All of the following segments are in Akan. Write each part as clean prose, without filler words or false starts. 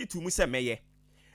megye to mu sɛ mɛyɛ.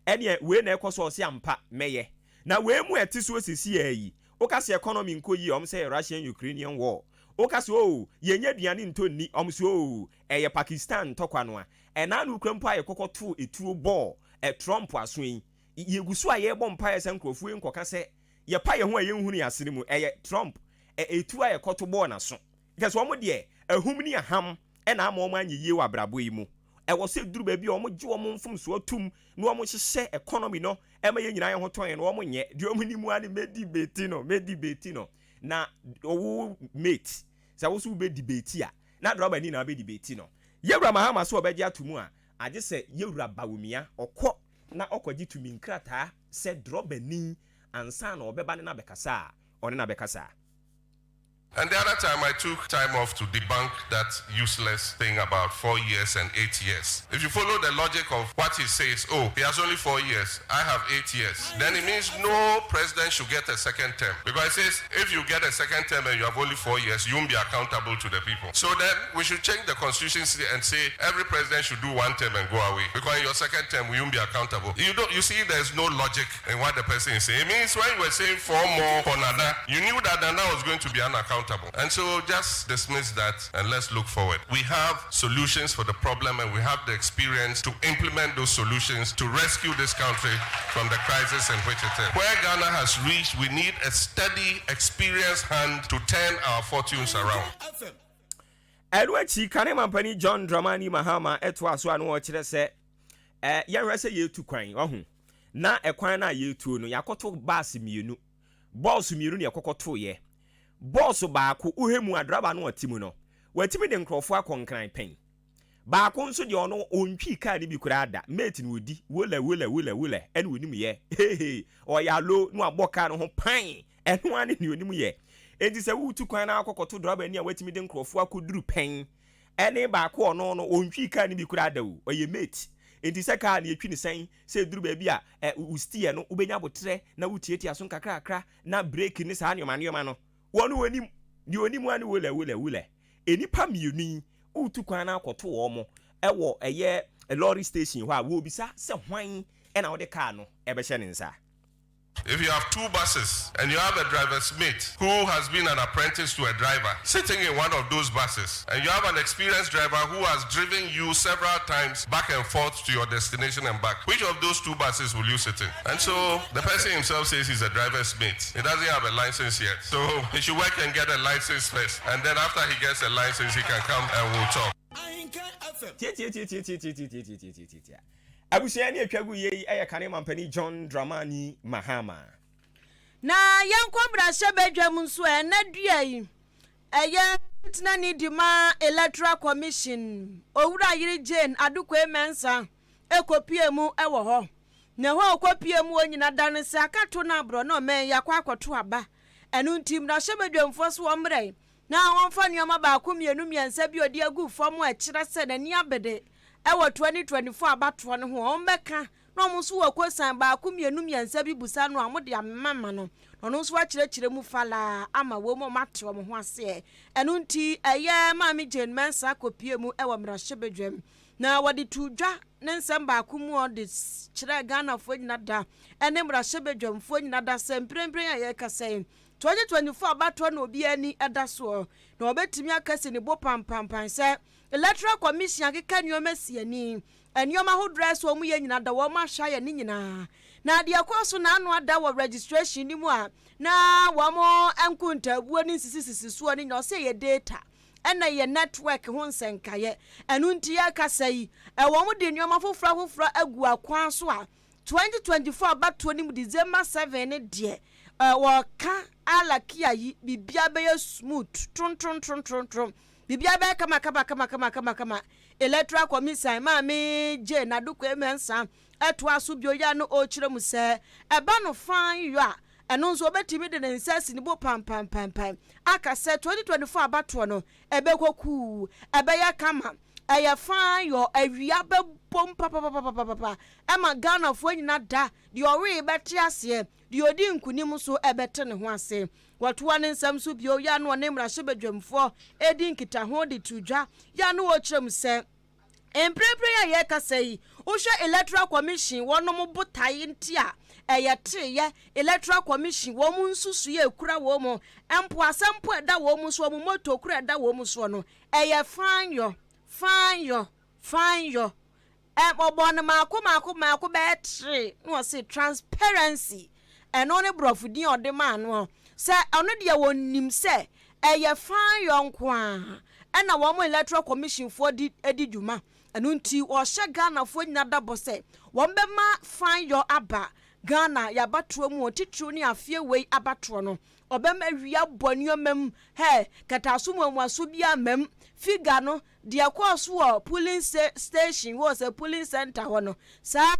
Ɛneɛ wei na ɛkɔ so, ɔse ampa mɛyɛ. Na wei mu ɛte so sisi yi, woka sɛ economy nkɔ yie, ɔmo sɛ Russian Ukrainian war. Woka sɛ, o, yɛnyɛ aduane ntɔ nni, ɔmo sɛ, o, ɛyɛ Pakistan ntɔkwa no a ɛnaa no kura mpo a yɛkɔkɔ to etuo bɔɔl ɛ Trump aso yi. Yɛgu so a yɛrebɔ mpaeɛ sɛ nkurɔfoɔ yi nkɔka sɛ yɛpa yɛn ho a yɛnhunu yɛn ase no mu, ɛyɛ Trump ɛ etuo a yɛkɔto bɔɔl n'aso kyɛ sɛ wɔn deɛ ahum ne aham ɛna ama wɔn anyɛ yie wɔ abrabɔ yi mu. Ɛwɔ sɛ duru baabi a wɔn gye wɔn mfomsoɔ tum na wɔn hyehyɛ economy no ɛma yɛn nyinaa yɛn ho tɔn yɛn no, wɔn nyɛ deɛ wɔn nim ani mɛ debate no, mɛ debate no na ɔwo mate sɛ woso wobɛ debate a, na drɔba ni na wobɛ debate no. Yɛwura Mahama so ɔbɛgye ato mu a, agye sɛ Yɛwura Bawumia ɔkɔ na ɔkɔgye tumi nkrataa sɛ drɔba ni ansa na ɔbɛba ne n'abɛkasa a ɔne n'abɛkasa. And the other time I took time off to debunk that useless thing about 4 years and 8 years. If you follow the logic of what he says, oh, he has only 4 years, I have 8 years, then it means no president should get a second term. Because it says if you get a second term and you have only 4 years, you won't be accountable to the people. So then we should change the constitution and say every president should do one term and go away. Because in your second term, we won't be accountable. You don't, you see, there's no logic in what the person is saying. It means when you were saying four more for Nana, you knew that Nana was going to be unaccountable. And so just dismiss that and let's look forward. We have solutions for the problem and we have the experience to implement those solutions to rescue this country from the crisis in which it is. Where Ghana has reached, we need a steady, experienced hand to turn our fortunes around. Ɛno akyi, kane mampani John Dramani Mahama ɛtoa so a no wɔkyerɛ sɛ yɛnhwɛ sɛ yɛtu kwan ɔho na ɛkwan no a yɛtuo no, yɛakɔto baase mmienu, bɔɔso mmienu ne yɛkɔkɔtoeɛ. Bɔɔso baako, wohwɛ mu a, draba no ɔte mu no, watumi de nkurɔfoɔ akɔ Nkran pɛn. Baako nso deɛ, ɔno ɔntwi kaa no bi koraa da, mate no ɔdi wole wole wole wole ɛne onim yɛ hehe, ɔyɛ alo na wabɔ kaa no ho pan, ɛno ara ne nea onim yɛ. Enti sɛ wotu kwan na akɔkɔto draba ni a watumi de nkurɔfoɔ akɔduru pɛn ɛne baako, ɔno no ɔntwi kaa no bi koraa da o, ɔyɛ mate. Enti sɛ kaa no yɛtwi ne sɛn sɛ ɛduru baabi a ɛ wo steer no, wobɛnya abotrɛ na wotiatia so nkakrakra na brake ne saa nneɛma nneɛma no, wɔn wɔnim deɛ onim a ne wole wole wole. Enipa mmienu yi, wotu kwan na akɔto wɔn ɛwɔ ɛyɛ lorry station hɔ a, wɔrebisa sɛ hwan ɛna wɔde kaa no ɛbɛhyɛ ne nsa. If you have two buses and you have a driver's mate who has been an apprentice to a driver sitting in one of those buses, and you have an experienced driver who has driven you several times back and forth to your destination and back, which of those two buses will you sit in? And so the person himself says he's a driver's mate. He doesn't have a license yet. So he should work and get a license first. And then after he gets a license, he can come and we'll talk. Tietietie, abusua ne atwa gu yie yi, ɛyɛ kane mampani John Dramani Mahama. Na yɛnkɔ mmarahyɛ badwam nso. Ɛnɛ dua yi, ɛyɛ tenani di ma Electoral Commission, Owura Yere Jane Adukwei Mensa, ekopie mu ɛwɔ hɔ. Na ɛhɔ a okopie mu wɔ nyina da no sɛ akato no aborɔ na ɔmɛn yɛakɔ akɔto aba. Ɛno nti mmarahyɛ badwamfoɔ so wɔn mmerɛ na wɔmfa nneɛma baako, mmienu, mmiɛnsa bi ɔde agu fam a ɛkyerɛ sɛ n'ani abede ɛwɔ 2024 abatoɔ no ho. Wɔn bɛka na wɔn nso wɔ kosan baako, mmienu, mmiɛnsa bi busa no a, wɔde amema no na ɔno nso akyerɛkyerɛ mu falaa ama wɔn mu a wɔate wɔn ho aseɛ. Ɛno nti ɛyɛ Maame Jane Mensa akɔpie mu ɛwɔ mmarahyɛbadwam na wɔde to dwa ne nsɛm baako mu a ɔde kyerɛ Ghanafoɔ nyina da ɛne mmarahyɛbadwamfoɔ nyina da sɛ mprempren a yɛrekasa yi, 2024 abatoɔ na obi ani ɛda soɔ na wɔbɛtumi akasi ne bo pampampan sɛ Electoral Commission akeka nneɛma si ani, nneɛma ahodoɔ ɛsɛ wɔn yɛ nyina da, wɔn ahwɛ ayɛ ne nyinaa. Na deɛ ɛkɔ so n'ano ada wɔ registration ni mu a na wɔn nkontabuo ne nsisisisi soɔ ne nyinaa, ɔsɛ yɛ data ɛna yɛ network ho nsɛnkaeɛ. Ɛno nti yɛkasa yi, ɛwɔn de nneɛma foforɔ afoforɔ agu akwan so a 2024 abatoɔ no mu December 7 ne deɛ wɔka alakia yi, biribiara bɛyɛ smooth trontrontrontrontron, biribiara bɛyɛ kama kama kama kama kama kama. Electoral Commission Maame Jane Adukwei Mensa ɛtoa so bio yɛ no, ɔrekyerɛ mu sɛ ɛba no fan yɔ a, ɛno nso obɛtumi de ne nsa asi ne bo pampampampan aka sɛ 2024 abatoɔ no ɛbɛkɔ kuu, ɛbɛyɛ kama, ɛyɛ fan yɔ, awia bɛbom papapapapapa ɛma Ghanafoɔ nyina da, deɛ ɔwee bɛte aseɛ, deɛ ɔdi nkunim nso ɛbɛte ne ho ase. Wɔtoa ne nsɛm so bio yɛ no, ɔne mmarahyɛbadwamfoɔ ɛdi nkitaho de to dwa yɛ no, wɔkyerɛ mu sɛ mprempren a yɛrekasa yi, Wohwɛ Electoral Commission wɔnom botae nti a ɛyɛ teeyɛ, Electoral Commission wɔn nsusuiɛ a ɛkura wɔn mu, mpo asɛm mpo a ɛda wɔn soɔ, wɔn motto koro a ɛda wɔn soɔ no, ɛyɛ fanyɔ, fanyɔ, fanyɔ. Ɛ, ɔbɔɔ no maako maako maako bɛyɛ tre na ɔse transparency, ɛno ne borɔfo din a ɔde maa noɔ. Sɛ ɔno deɛ wɔnim sɛ ɛyɛ fanyɔ nko ara ɛna wɔn Electoral Commission foɔ de di dwuma. Ɛno nti wɔhyɛ Ghanafoɔ nyina da bɔ sɛ wɔn bɛma fanyɔ aba Ghana yɛabatoɔ mu titiriw ne afeɛ wei abatoɔ no. Ɔbɛma wia bɔ nneɛma mu, hɛ, kɛtɛaso muamuaso biara mma mu. Figure no, deɛ ɛkɔɔ so wɔ polling station hɔ sɛ polling center hɔ no, saa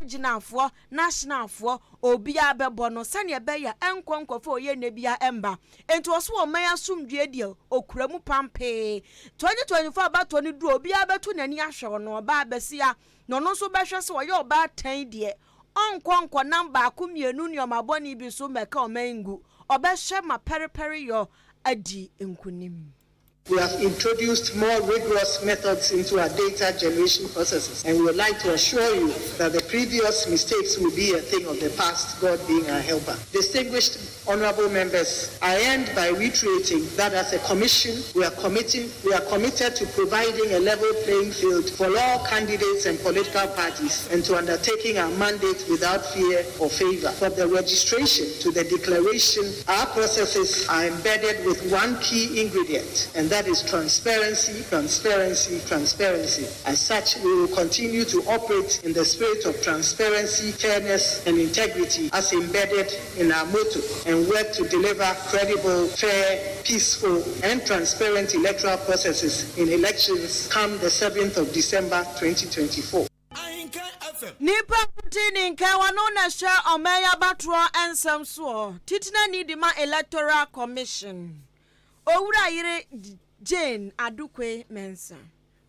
regionalfoɔ, nationalfoɔ, obiara bɛbɔ no sɛnea ɛbɛyɛ a ɛnkɔ nkɔfa ɔyɛ nne biara ɛmba. Enti ɔso ɔman asomdwoeɛ deɛ okura mu pampee. 2024 abatoɔ no duru a, obiara bɛto n'ani ahwɛ ɔno, ɔbaa basia, na ɔno nso bɛhwɛ sɛ ɔyɛ ɔbaatan deɛ, ɔnkɔ nkɔnam baako mmienu nneɛma bɔne bi so mmɛka ɔman ngu. Ɔbɛhwɛ ma pɛrepɛreyɔ adi nkonim. We have introduced more rigorous methods into our data generation processes, and we would like to assure you that the previous mistakes will be a thing of the past, God being our helper. Distinguished honorable members, I end by reiterating that as a commission, we are committing, we are committed to providing a level playing field for all candidates and political parties and to undertaking our mandate without fear or favor. From the registration to the declaration, our processes are embedded with one key ingredient, and that is transparency, transparency, transparency. As such, we will continue to operate in the spirit of transparency, fairness, and integrity as embedded in our motto and work to deliver credible, fair, peaceful, and transparent electoral processes in elections come the 7th of December 2024. Nipa ti ne nka wɔno na hyɛ ɔman yi abatoɔ nsɛm soɔ, titenani de ma Electoral Commission, Owura yere Jane Adukwei Mensa.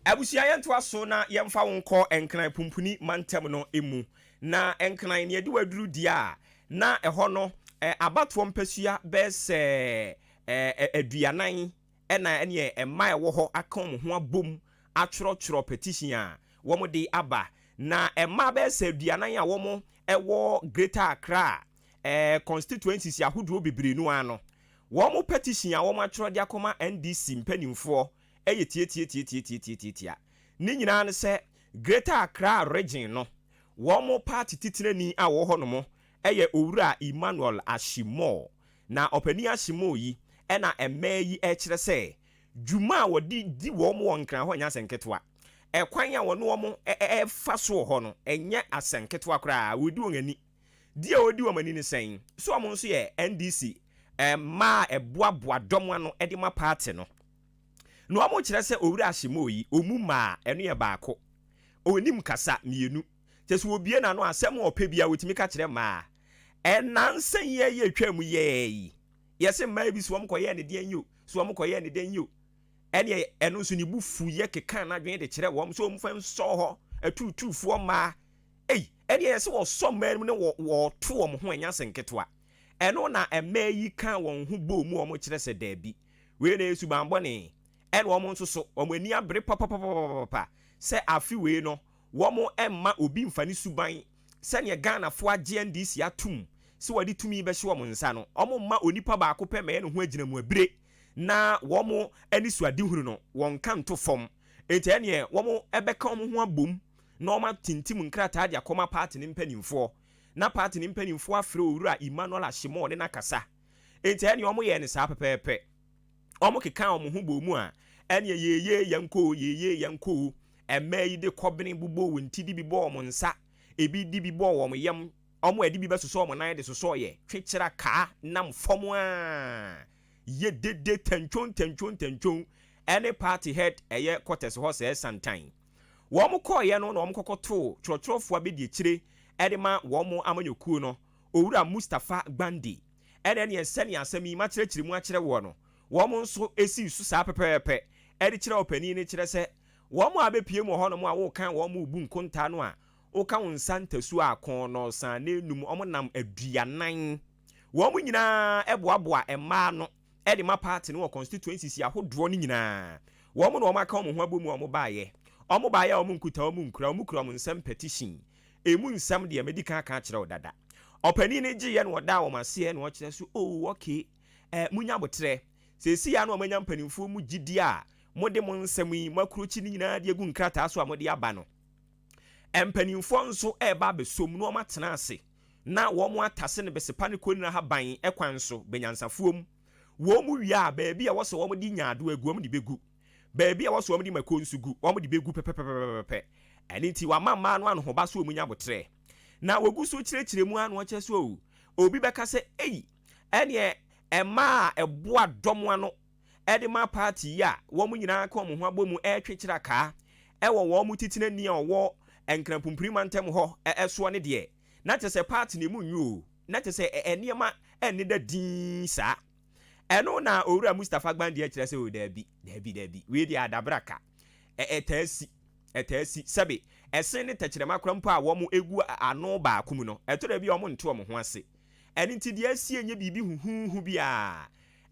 Abusua, yɛntoa so na yɛmfa wo nkɔ Nkran Pumpuni mantam no mu. Na Nkran ne yɛde waduru deɛ a, na ɛhɔ no abatoɔ mpasua bɛyɛ sɛ 40 ɛna ɛneɛ mmaa ɛwɔ hɔ aka wɔn ho abom atwerɛtwerɛ petition a wɔn de aba. Na mmaa bɛyɛ sɛ 40 a wɔn ɛwɔ Greater Accra constituencies ahodoɔ bebree no ano, wɔn petition a wɔn atwerɛ de akɔma NDC mpanimfoɔ ɛyɛ tietietietietietietia. Ne nyinaa ne sɛ Greater Accra Region no, wɔn party titenani a wɔwɔ hɔ nom ɛyɛ Owura Emmanuel Ashimo. Na ɔpanin Ashimo yi ɛna mmaa yi ɛkyerɛ sɛ dwuma a wɔde di wɔn wɔ Nkran hɔ nyɛ asɛ nketewa. Ɛkwan a wɔne wɔn ɛfa so wɔ hɔ no ɛnyɛ asɛ nketewa koraa. Wɔdi wɔn ani di a wɔdi wɔn ani ne sɛn so wɔn nso yɛ NDC mmaa a ɛboaboa dɔm ano ɛde ma party no. Na wɔn kyerɛ sɛ Owura Ashimo yi ɔmu mmaa, ɛno yɛ baako, onim kasa mmienu, kyɛ sɛ obie n'ano, asɛm a ɔpɛ bia wɔtumi ka kyerɛ mmaa. Ɛnansa yi yɛ atwa mu yɛɛ yi, yɛsɛ mmaa bi so wɔn kɔyɛ ne deɛn yi o, so wɔn kɔyɛ ne deɛn yi o, ɛneɛ ɛno nso ne bu fu yɛ keka n'adwene de kyerɛ wɔn so wɔn fa nsɔ hɔ atuutuufoɔ mmaa ei. Ɛneɛ yɛsɛ wɔsɔ mmaa mu ne wɔ wɔɔto wɔn ho, ɛnya sɛ nketewa. Ɛno na mmaa yi ka wɔn ho bɔɔ mu, wɔn kyerɛ sɛ daabi, wei na esuban bɔne. Ɛna wɔn nso so wɔn ani abere papapapapapa sɛ afe wei no wɔn mma obi mfa ne suban sɛnea Ghanafoɔ agye NDC atum sɛ wɔde tumi bɛhyɛ wɔn nsa no. Wɔn mma onipa baako pɛ mɛyɛ ne ho agyina mu abire na wɔn ani so adehunu no wɔn ka nto fam. Nti ɛneɛ wɔn bɛka wɔn ho abom na wɔn atintim nkrataa de akɔma party ne mpanimfoɔ, na party ne mpanimfoɔ afrɛ Owura Emmanuel Ahyemɔ ne n'akasa. Nti ɛneɛ wɔn yɛ ne saa pɛpɛɛpɛ. Wɔn keka wɔn ho bɔ mu a, ɛneɛ yeye yɛn ko, yeye yɛn ko. Mmaa yi de kɔbene bobɔ wɔn ti, de bi bɔ wɔn nsa, ebi de bi bɔ wɔn yam, wɔn a ɛde bi bɛsosɔ wɔn nan de sosɔ yɛ twekyerɛ kaa nam fam a yɛ dede tɛntwon tɛntwon tɛntwon ɛne party head ɛyɛ quarters hɔ sɛ santan. Wɔn kɔɔyɛ no na wɔn kɔkɔ too twerɛtwerɛfoɔ abɛdi akyire ɛde ma wɔn amanyɔkuo no, Owura Mustapha Gbande. Ɛna ɛneɛ sɛnea asɛm yi makyerɛkyerɛ mu akyerɛ wɔ no, wɔn nso esi so saa pɛpɛɛpɛ ɛde kyerɛ ɔpanin no, kyerɛ sɛ wɔn a abɛpie mu wɔ hɔnom a wɔka wɔn mu bu nkontaa no a woka wɔn nsa ntasuo a kɔn nɔɔsan na enum, wɔn nam 40. Wɔn nyinaa ɛboaboa mmaa no ɛde ma party no wɔ constituencies ahodoɔ no nyinaa. Wɔn na wɔn aka wɔn ho abɔ mu a wɔn baayɛ. Wɔn baeɛ a wɔn nkuta wɔn nkura, wɔn kura wɔn nsam petition. Emu nsɛm deɛ madi kan aka akyerɛ wo dada. Ɔpanin no gyeeɛ na ɔdaa wɔn aseɛ na ɔkyerɛ so, oh okay, eh, monya aboterɛ. Seesei ara na wɔanya mpanimfoɔ mu gyidie a mode mo nsɛm yi, moakurokyi ne nyinaa de agu nkrataa so a mode aba no. Mpanimfoɔ nso reba abɛsɔ mu na wɔatena ase na wɔatase no besepa ne konina haban kwan so bɛnyansafoɔ mu. Wɔn wie a, baabi a ɛwɔ sɛ wɔde nyaadoa gu, wɔde bɛgu. Baabi a ɛwɔ sɛ wɔde mako nso gu, wɔde bɛgu pɛpɛpɛpɛpɛ. Ɛno nti, wɔama mmaa no anohoba so wɔnya aboterɛ. Na wɔgu so kyerɛkyerɛ mu ara na wɔkyerɛ sɛ, oh, obi bɛka sɛ, ei, ɛneɛ mmaa a ɛboa dɔm ano de ma party yi a wɔn nyinaa ka wɔn ho abɔ mu retwe kyrakaa wɔ wɔn titenani a ɔwɔ Nkran-Pumpuni mantam hɔ soɔ no deɛ, na kyerɛ sɛ party no emu nwo o, na kyerɛ sɛ nneɛma nneda dinn saa. Ɛno na Owura Mustapha Gbandi kyerɛ sɛ o daabi, daabi, daabi, wei deɛ adabraka, ɛtaa si, ɛtaa si, sɛbe ɛsen ne tɛkyerɛma koraa mpo a wɔgu ano baako mu no, ɛtɔ da bi a wɔnte wɔn ho ase. Ɛno nti deɛ asie nyɛ biribi huhuuhu biara.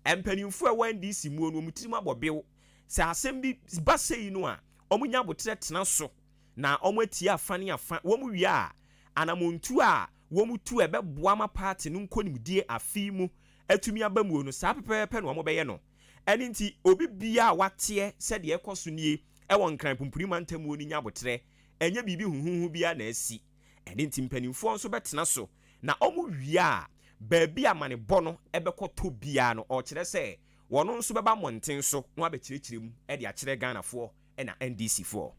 Mpanimfoɔ a ɛwɔ NDC muo no wɔn tirim abɔ bew. Sɛ asɛm bi ba sei no a, wɔnya aboterɛ tena so na wɔatie afa ne afa. Wɔn wie a, anamontuo a wɔtu a ɛbɛboa ma party no nkonimdie afe yi mu atumi aba muo no, saa pɛpɛɛpɛ na wɔbɛyɛ no. Ɛno nti, obi biara a wateɛ sɛ deɛ ɛrekɔ so nie wɔ Nkran Pumpuni mantam muo no nya aboterɛ. Ɛnyɛ biribi huhuuhu biara na asi. Ɛno nti mpanimfoɔ nso bɛtena so na wɔwie a, baabi a amanebɔ no bɛkɔtɔ biara no, ɔkyerɛ sɛ wɔn nso bɛba mmɔnten so na wɔabɛkyerɛkyerɛ mu de akyerɛ Ghanafoɔ na NDCfoɔ.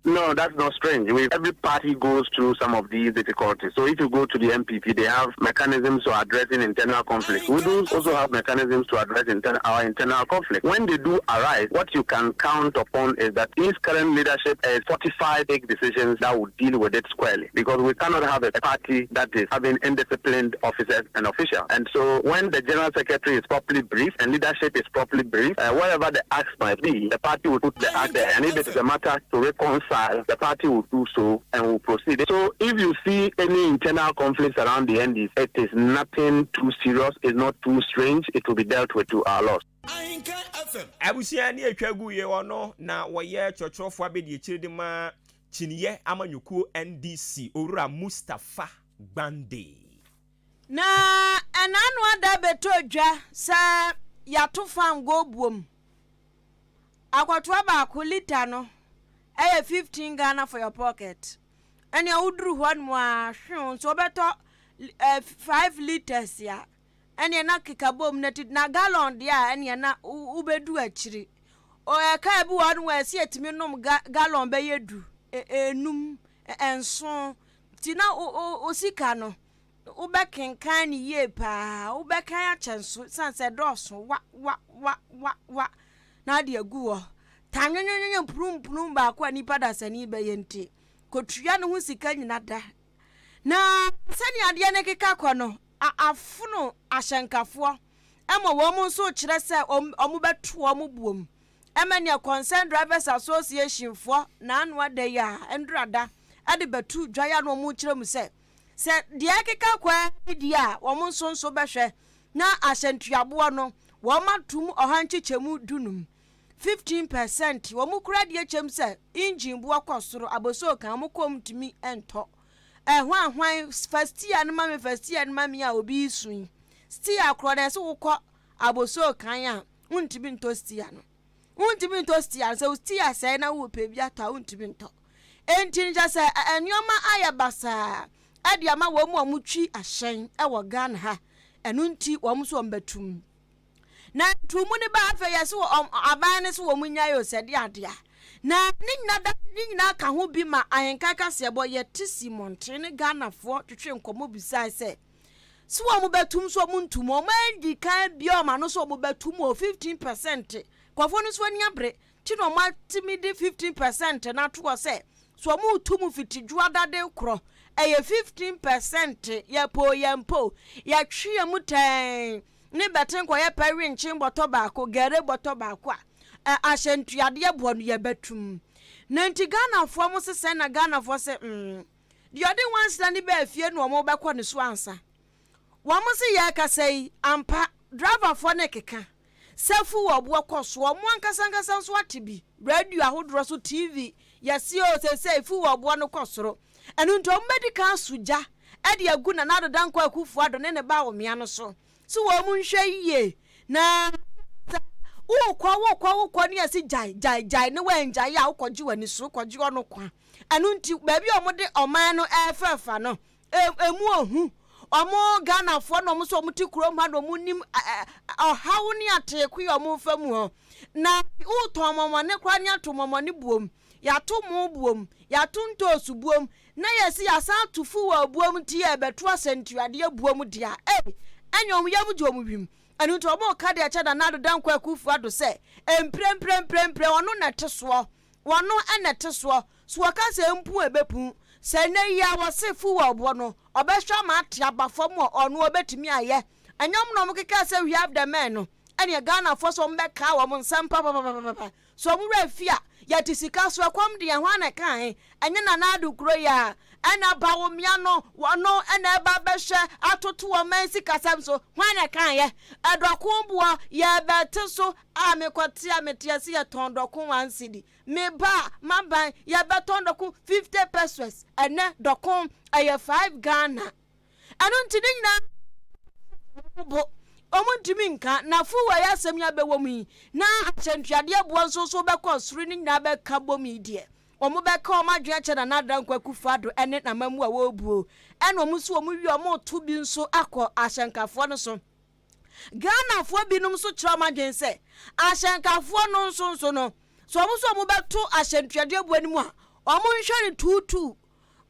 No, that's not strange. We, every party goes through some of these difficulties. So if you go to the NPP, they have mechanisms for addressing internal conflict. We do also have mechanisms to address inter our internal conflict. When they do arise, what you can count upon is that this current leadership is fortified take decisions that will deal with it squarely. Because we cannot have a party that is having indisciplined officers and officials. And so when the general secretary is properly briefed and leadership is properly briefed, uh, wherever the axe might be, the party will put the axe there. And if it is a matter to reconcile, the party will do so and will proceed. So if you see any internal conflicts around the NDC, it is nothing too serious, it's not too strange, it will be dealt with to our loss. Abusua ne atwa gu yɛ ɔno na wɔyɛ kyerɛkyerɛfoɔ abɛdiakyire de ma Kyiniiɛ amanyɔkuo NDC Owura Mustapha Gbande. Na ɛna ano ada bɛtɔ dwa sɛ yɛato fangoo buom. Akɔtoa baako lita no ɛyɛ 15 Ghana for your pocket. Ɛnea woduru hɔ nom a hwew nso wobɛtɔ 5 litres a ɛneɛ na keka bom na ti na gallon deɛ a ɛneɛ na wobɛdu akyiri. Ɛkaa bi wɔ hɔ nom a ɛsɛ yɛtumi nom gallon bɛyɛ du, enum, nson. Nti na wo sika no wobɛkenkan no yie paa, wobɛkan akyɛ nso sane sɛ ɛdɔɔso wa wa wa wa wa na ade agu hɔ. Ta nwenwenwenwe mpunumpunum baako a nipa dasani bɛyɛ nti, kɔtua ne ho sika nyina da. Na sɛnea adeɛ no keka kɔ no, afono ahyɛnkafoɔ ma wɔn nso kyerɛ sɛ wɔbɛto wɔn buom. Ɛma nea Concerned Drivers Association foɔ n'ano ada yi a ndora da de bɛto dwa yi a na wɔn kyerɛ mu sɛ sɛ deɛ ɛkeka kɔ ara deɛ a wɔn nso nso bɛhwɛ na ahyɛntuaboɔ no wɔn atum ɔha nkyekyɛmu dunum 15%. Wɔn kura deɛ kyɛm sɛ engine boɔ kɔ soro aboso kan wɔn kɔn ntumi ntɔ ɛho ahwan fa steer no ma me fa steer no ma me a obi su yi steer korɔ na ɛsɛ wokɔ aboso kan a wontumi ntɔ steer no wontumi ntɔ steer no sɛ steer sɛɛ na wopɛ bi atɔ a wontumi ntɔ enti nkyɛ sɛ nneɛma ayɛ basaa ɛde ama wɔn mu a wɔtwi ahyɛn ɛwɔ Ghana ha ɛno nti wɔn nso wɔn bɛtum na ntumu ne ba afei yɛ so aban ne so wɔn nya yɛ osɛde adeɛ na ne nyinaa da ne nyinaa ka ho bi ma ahenka kaseɛbɔ yɛte si mmɔnten ne Ghanafoɔ twetwe nkɔmɔ bisae sɛ so wɔn bɛtum so wɔn ntum wɔn adi kan bia wɔn ano so wɔn bɛtum wɔ 15% kɔfoɔ no nso ani abere ti na wɔn atumi de 15% n'ato hɔ sɛ so wɔn retu mu fiti dwoada korɔ ɛyɛ 15% yɛpo yɛn po yɛtwe yɛn mu tɛn ne bɛte nkɔyɛ pɛ we nkyen bɔtɔ baako gɛre bɔtɔ baako a ahyɛntuadeɛ boɔ no yɛbɛtum na nti Ghanafoɔ mo sesɛn na Ghanafoɔ sɛ deɛ ɔde nwansena ne bɛɛ fie na wɔn bɛkɔ ne so ansa wɔn se yɛrekasa yi ampa driverfoɔ ne keka sɛfu wɔ boɔ kɔ so wɔn ankasa ankasa nso ate bi radio ahodoɔ so TV. Yɛse o seesei fuel boɔ no kɔ soro. Ɛno nti wɔn bɛdi kan aso gya de agu Nana Addo Dankwa Akufo Addo ne ne ba Awomea no so. So wɔn nhwɛ yie na sɛ wokɔ wokɔ wokɔ ne yɛse gyae gyae gyae ne wangyae a wokɔgye w'ani so wokɔgye ɔno kwa. Ɛno nti baabi a wɔde ɔman no ɛrefɛfa no Emu ohu. Ɔmo Ghanafoɔ na ɔmo nso ɔmo te kurom ha na ɔmo nim ɔhaw ne ateekoe a ɔmo fa mu hɔ. Na wotɔn mɔmɔne koraa ne ato mɔmɔne buom, yɛato mo buom, yɛato ntoosu buom, na yɛsi yɛasan ato fuel buom nti yɛrebɛto asɛntuadeɛ buom deɛ a, ei, ɛnyɛ ɔmo yam gye ɔmo wim. Ɛno nti ɔmo reka de akyɛ Nana Addo Dankwa Akufo Addo sɛ mpremprempremprem ɔno na ɛte soɔ. Wɔno na ɛte soɔ. So wɔka sɛ mpu a ɛbɛpu? Sɛ nnɛ yi ara wɔse fuel boɔ no, ɔbɛhwɛ ama ate aba fam a, ɔno ɔbɛtumi ayɛ. Ɛnyɛ wɔn na wɔkekaa sɛ we have the men no? Ɛneɛ Ghanafoɔ sɛ wɔbɛkaa wɔn nsɛm papapapapa. Sɛ wɔn werɛ fi a, yɛte sika so, ɛkɔm de yɛn, hwan na ɛkaae? Ɛnyɛ Nana Addo kuro yi ara? Ɛna Bawumia no, ɔno na ɛba bɛhwɛ atoto ɔman sikasɛm so, hwan na ɛkaeɛ? Ɛdɔko boɔ, yɛrebɛte so a mekɔte a mete ase yɛtɔn dɔko one cedi. Me ba a, m'aban, yɛbɛtɔn dɔko 50 pesewas. Ɛnnɛ dɔko ɛyɛ 5 Ghana. Ɛno nti ne nyinaa wɔn bo, wɔn ntumi nka. Na fuel yi asɛm yi abɛwɔ mu yi, na ahyɛntuadeɛ boɔ nso so bɛkɔ soro, ne nyinaa bɛka bom yi deɛ, wɔn bɛka wɔn adwene akyɛ Nana Dankwa Akufo-Addo ne n'amammuo a wɔrebuo. Ɛna wɔn nso wɔn wie wɔn reto bi nso akɔ ahyɛnkafoɔ no so. Ghanafoɔ binom nso kyerɛ wɔn adwene sɛ ahyɛnkafoɔ no nso nso no, sɛ wɔn nso wɔn bɛto ahyɛntuadeɛ boɔ no mu a, wɔn nhwɛ no tuutuu.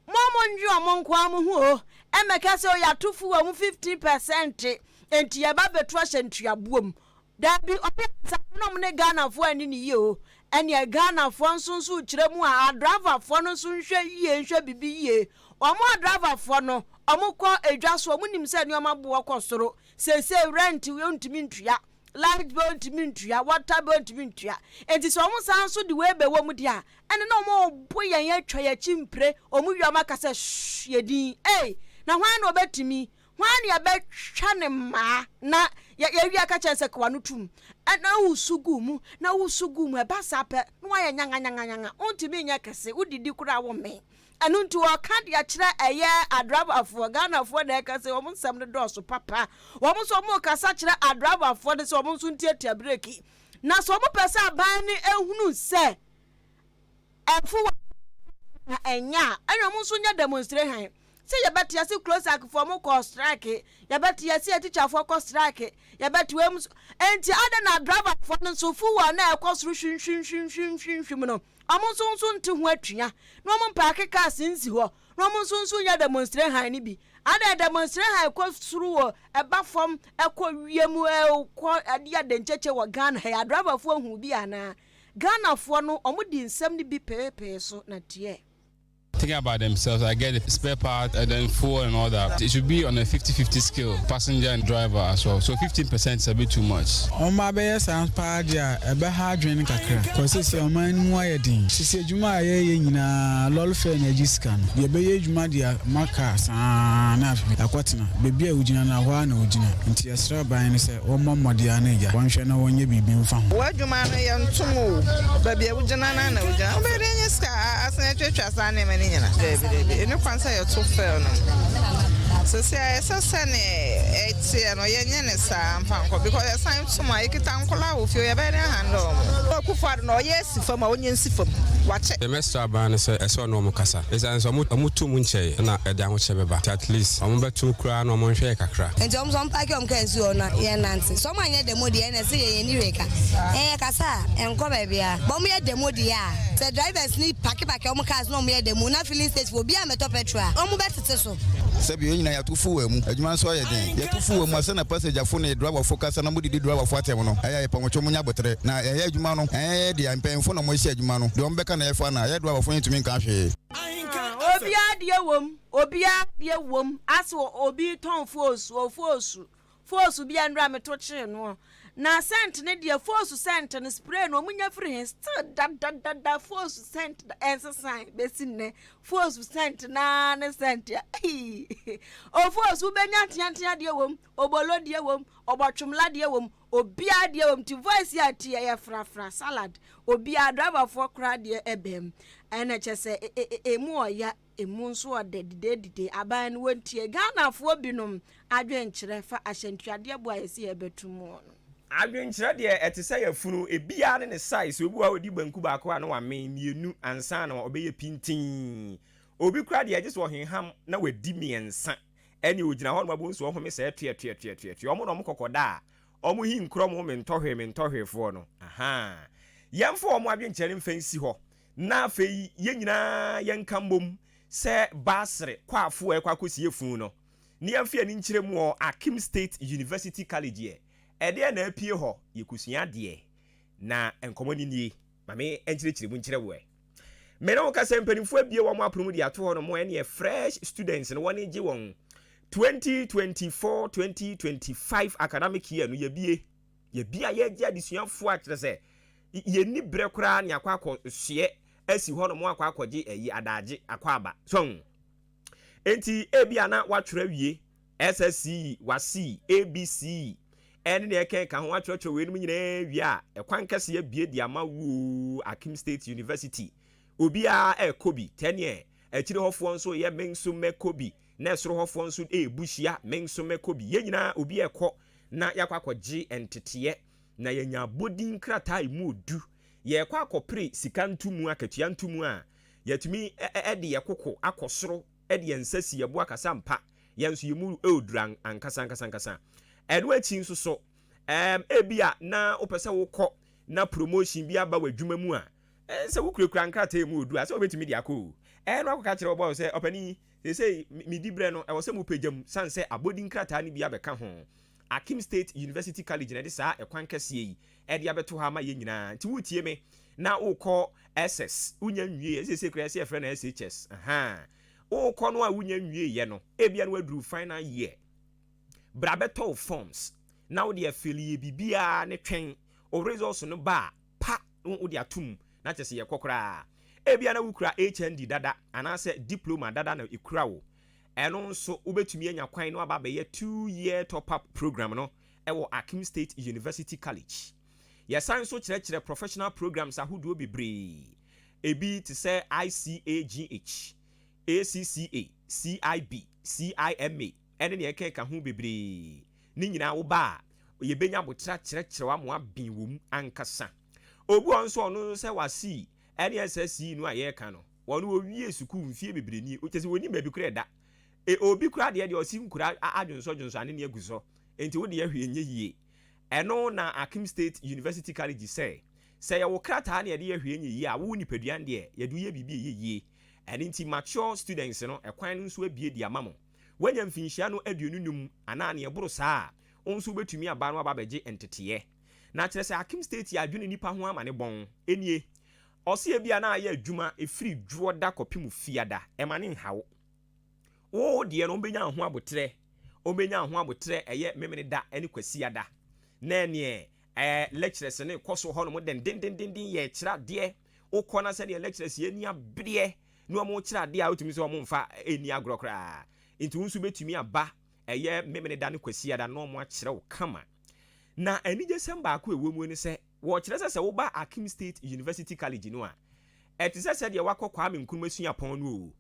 Mo a mo ndwen wɔn nko ara mo ho o, ɛmmɛka sɛ o yɛato fuel mu 15% enti yɛba abɛto ahyɛntuaboɔ mu. Daabi, ɔmo yɛ saa na ɔmo ne Ghanafoɔ anni no yie o. Ɛneɛ Ghanafoɔ nso nso rekyerɛ mu a, adravafoɔ no nso nhwɛ yie nhwɛ biribi yie. Wɔn adravafoɔ no, wɔn kɔ edwa so, wɔn nim sɛ nneɛma boɔ kɔ soro. Seesei rent wontumi ntua, light bill wontumi ntua, water bill wontumi ntua. Enti sɛ wɔn san nso de wei bɛwɔ mu deɛ a, ɛne na wɔn rebo yɛn atwa yɛn akyi mpire. Wɔn wie a wɔn aka sɛ shh yɛ din. Ei, na hwan na ɔbɛtumi? Hwan na yɛbɛtwa ne mmaa na yɛwie aka kyerɛ no sɛ ka w'ano tom? Ɛna wosu gu mu, na wosu gu mu. Ɛba saa pɛ na woayɛ nyanganyanganyaga. Wontumi nyɛ kɛse, wodidi koraa wommee. Ɛno nti wɔka de akyerɛ ɛyɛ adrabafoɔ, Ghanafoɔ na ɛka sɛ wɔn nsɛm no dɔɔso papa. Wɔn nso wɔrekasa kyerɛ adrabafoɔ no sɛ wɔn nso ntiatia breki. Na sɛ wɔpɛ sɛ aban no ehunu sɛ ɛfo wɔ na ɛnyɛ a, ɛna wɔn nso nyɛ demonstration. Sɛ yɛbɛte ase Closac foɔ mo kɔɔ strike, yɛbɛte ase atikyafoɔ kɔ strike, yɛbɛte wɔn nso. Enti adɛn na adrabafoɔ no nso fuel na ɛkɔ soro hwimhwimhwimhwimhwim no, Wɔn nso nso nte ho atua na wɔn mpaake cars nsi hɔ na wɔn nso nso nyɛ demonstrehan no bi. Adɛn demonstrehan kɔ soro wɔ ɛba fam ɛkɔ wiem ɛkɔ ɛde adenkyekye wɔ Ghana ha yi adrabafoɔ hu bi anaa? Ghanafoɔ no wɔn di nsɛm no bi peepee so na teɛ. Thinking about themselves, I get the spare part and then fuel and all that. It should be on a 50-50 scale, passenger and driver as well. So 15% is a bit too much. Wɔn abɛyɛ saa paa deɛ a, ɛbɛha adwene kakra. Kɔ seesei ɔman no mu ayɛ den. Seesei adwuma a yɛreyɛ nyinaa, lɔre fare na ɛgye sika no. Yɛbɛyɛ adwuma de ama kaa saa ara na afei yɛakɔtena. Baabi a wogyina no, ɛhɔ ara na wogyina. Nti yɛsrɛ aban no sɛ wɔmmɔ mmɔden ara na agya, wɔnhwɛ na wɔnyɛ biribi mfa ho. W'adwuma no yɛntom o, baabi a wogyina no ara na wogyina. Wobɛyɛ dɛn anya sika asan atuatua saa nneɛma no nyinaa? Daabi, daabi, ɛnni kwan sɛ yɛto fɛl no mu. Seesei ayɛ sɛ sɛnea ɛteɛ no, yɛnyɛ no saa mfa nkɔ because yɛsan tom a, yɛkita nkwadaa wɔ fie, yɛbɛyɛ dɛn ahandle wɔn? Akufo Addo na ɔyɛ si fam a, ɔnyɛ nsi fam. Wakyɛ. Deɛ mɛsrɛ aban no sɛ ɛsɛ ɔne wɔn kasa ɛsiane sɛ wɔn to mu nkyɛe na ɛde ahokyerɛ bɛba nti at least wɔn bɛtom koraa na wɔn nhwɛ yɛ kakra. Nti ɔmo nso ɔmo paaki ɔmo kaa nsi hɔ na yɛn nante. Sɛ ɔmo anyɛ demo deɛ ɛna ɛsɛ yɛn yɛn ni hwee ka. Yɛn yɛ kasa a ɛnkɔ baabiara. But ɔmo yɛ demo deɛ a, sɛ drivers no paaki paaki ɔmo cars na ɔmo yɛ demo na filling station foɔ obiara mmɛtɔ petrol a, ɔmo bɛ tete so. Sɛbi yɛn nyinaa yɛato fuel mu, adwuma nso ayɛ den. Yɛto fuel mu a, sɛnea passagerfo ne driverfo kasa na wɔdidi driverfo atɛm no, ɛyɛ a yɛpɛ wɔn kyɛw, wɔnya aboterɛ. Na yɛyɛ adwuma no, ɛnyɛ yɛn dea, mpanyimfo na wɔhyɛ adwuma no. Deɛ wɔbɛka na yɛfa na yɛn driverfo yɛntumi nka hwee. Obiara deɛ wom, obiara deɛ wom, ase obi tɔn foosu, o foosu, foosu bi a nnura meto kyee noɔ. Na scent no deɛ foosu scent no spray no ɔmo nya firi he still dadadada foosu scent da ɛnsesan besi nnɛ foosu scent naa ne scent a eii o foosu wobɛnya nteantea deɛ wom obolo deɛ wom ɔbɔtwomla deɛ wom obiara deɛ wom ti voice a ti ɛyɛ frafra salad obiara driverfoɔ koraa deɛ ɛbɛm. Ɛna kyɛ sɛ emu ɔya, emu nso ɔdɛ didedide. Aban no wɔntie Ghanafoɔ binom adwenkyerɛ fa ahyɛntuadeɛ bo a yɛsi yɛbɛto mu no. Adwenkyerɛ deɛ, ɛte sɛ yɛfunu ebiara ne ne size. Obi wɔ hɔ a, ɔdi banku baako a na wamee mmienu ansa na ɔbɛyɛ pintin. Obi kora deɛ, ɛgye sɛ ɔhenham na wadi mmiɛnsa. Ɛne ogyina hɔ nom abɔ nsuo ɔhome sɛ tuatuatuatuatua. Ɔmo na ɔmo kɔkɔda a ɔmo hi nkorɔ mo mentɔhwee mentɔhweefoɔ no aha. Yɛmfa ɔmo adwenkyerɛ no mfa nsi hɔ na afei yɛn nyinaa yɛnka mbom sɛ baasere kɔ afoɔ ɛkɔ akɔsie funu no ne yɛmfa yɛn nkyerɛ mu wɔ Akim State University College. Yɛ ɛdeɛ na apue hɔ, yɛkosua adeɛ na nkɔmmɔ ni nie. Maame nkyerɛkyerɛ mu nkyerɛ woɛ. Mene wo kasa, mpanimfoɔ abie wɔn apono mu de ato hɔ no mo. Ɛneɛ fresh students no, wɔne gye wɔn 2024 2025 academic year no. Yɛbie a yɛgye adesuafoɔ a kyerɛ sɛ yɛnni berɛ koraa ne akɔ akɔ soɛ asi hɔ nom akɔ akɔgye ayi adagye akɔ aba so. Enti ebi a na watwerɛ awie SSCE, WASSCE, ABCE ɛne deɛ ɛka ka ho, atwerɛtwerɛ weinom nyinaa wie a, ɛkwan kɛseɛ abie de ama wo. Akim State University, obiara ɛrekɔ bi. Tɛneɛ akyire hɔfoɔ nso yɛ me nso mɛkɔ bi, na ɛsoro hɔfoɔ nso ɛrebu hyia, me nso mɛkɔ bi. Yɛn nyinaa obi ɛkɔ na yɛakɔ akɔgye nteteɛ na yɛnya abɔdin krataa emu odu. Yɛrekɔ akɔpere sika ntomu, akatua ntomu a yɛtumi ɛde yɛ koko akɔ soro, ɛde yɛn nsa si yɛbo akasa mpa. Yɛn nso yɛ mu ɛreduru ankasa ankasa ankasa. Ɛno akyi nso so, ebi a na wopɛ sɛ wokɔ na promotion bi aba wɔ adwuma mu a, sɛ wokurakura nkrataa mu odu a, sɛ wobɛtumi de akɔ o. Ɛno akɔka kyerɛ wɔbɔ sɛ ɔpani seesei medi berɛ no, ɛwɔ sɛ mopagya mu sane sɛ abɔdi nkrataa no bi abɛka ho. Akim State University College na ɛde saa ɛkwan kɛseɛ yi ɛde abɛto ha ama yɛn nyinaa. Nti wotie me na wokɔ SS, wonya nwie ɛsɛ kura ɛsɛ yɛfrɛ no SHS aha, wokɔ no a wonya nwie yɛ no, ebia no waduru final year, bra bɛtɔ wo forms na wode afill yɛ biribiara ne twɛn o results no ba a pa wode atom na kyɛ sɛ yɛkɔ koraa. Ebia na wokura HND dada anaasɛ diploma dada na ekura wo, ɛno nso wobɛtumi anya kwan no aba abɛyɛ 2 year top up program no ɛwɔ Akim State University College. Yɛsan nso kyerɛkyerɛ professional programs ahodoɔ bebree, ebi te sɛ ICAGH, ACCA, CIB, CIMA ɛne nea ɛka ɛka ho bebree. Ne nyinaa woba a, yɛbɛnya abotra kyerɛkyerɛ wa mo aben wɔ mu ankasa. Obi wɔ nso, ɔno sɛ WASSCE ɛne SSC no a yɛreka no, wɔn wɔwie sukuu mfie bebree nie, kyɛ sɛ wɔnim baabi kora ɛda e. Obi kora deɛ ɔsi nkura adwonsɔ dwonsɔ ane ne agu so, nti wode ahwɛ nyɛ yie. Ɛno na Akim State University College sɛ yɛwɔ krataa ne yɛde yɛhwɛ nyɛ yie a, wo nipadua deɛ yɛde yɛ biribi ɛyɛ yie. Ɛno nti mature students no, ɛkwan no nso abie di ama mo. Woanya mfinhyia no 25 anaa neɛ ɛboro saa a, wo nso wobɛtumi aba no aba abɛgye nteteɛ. Na kyerɛ sɛ Akim State yɛ adwene nipa ho ama ne bɔn ɛnie. Ɔse ebi a na ayɛ adwuma ɛfiri dwoɔ da kɔpem fiada, ɛma ne nhaw wo deɛ no, wobɛnya ho abotrɛ, wobɛnya ho abotrɛ. Ɛyɛ Memene da ne Kwasiada na ɛneɛ lecturers ne kɔ so hɔ nom dendendendenden yɛ kyerɛ adeɛ. Wokɔ na sɛdeɛ lecturers yɛ ani abereɛ na wɔn kyerɛ adeɛ a, wotumi sɛ wɔn mfa ɛni agorɔ koraa. Nti wo nso bɛtumi aba ɛyɛ Memene da ne Kwasiada na wɔn akyerɛ wo kama. Na anigyesɛm baako a ɛwɔ mu ne sɛ wɔkyerɛ sɛ woba Akim State University College no a, ɛte sɛ sɛdeɛ wakɔ Kwame Nkrumah Suapɔn no o,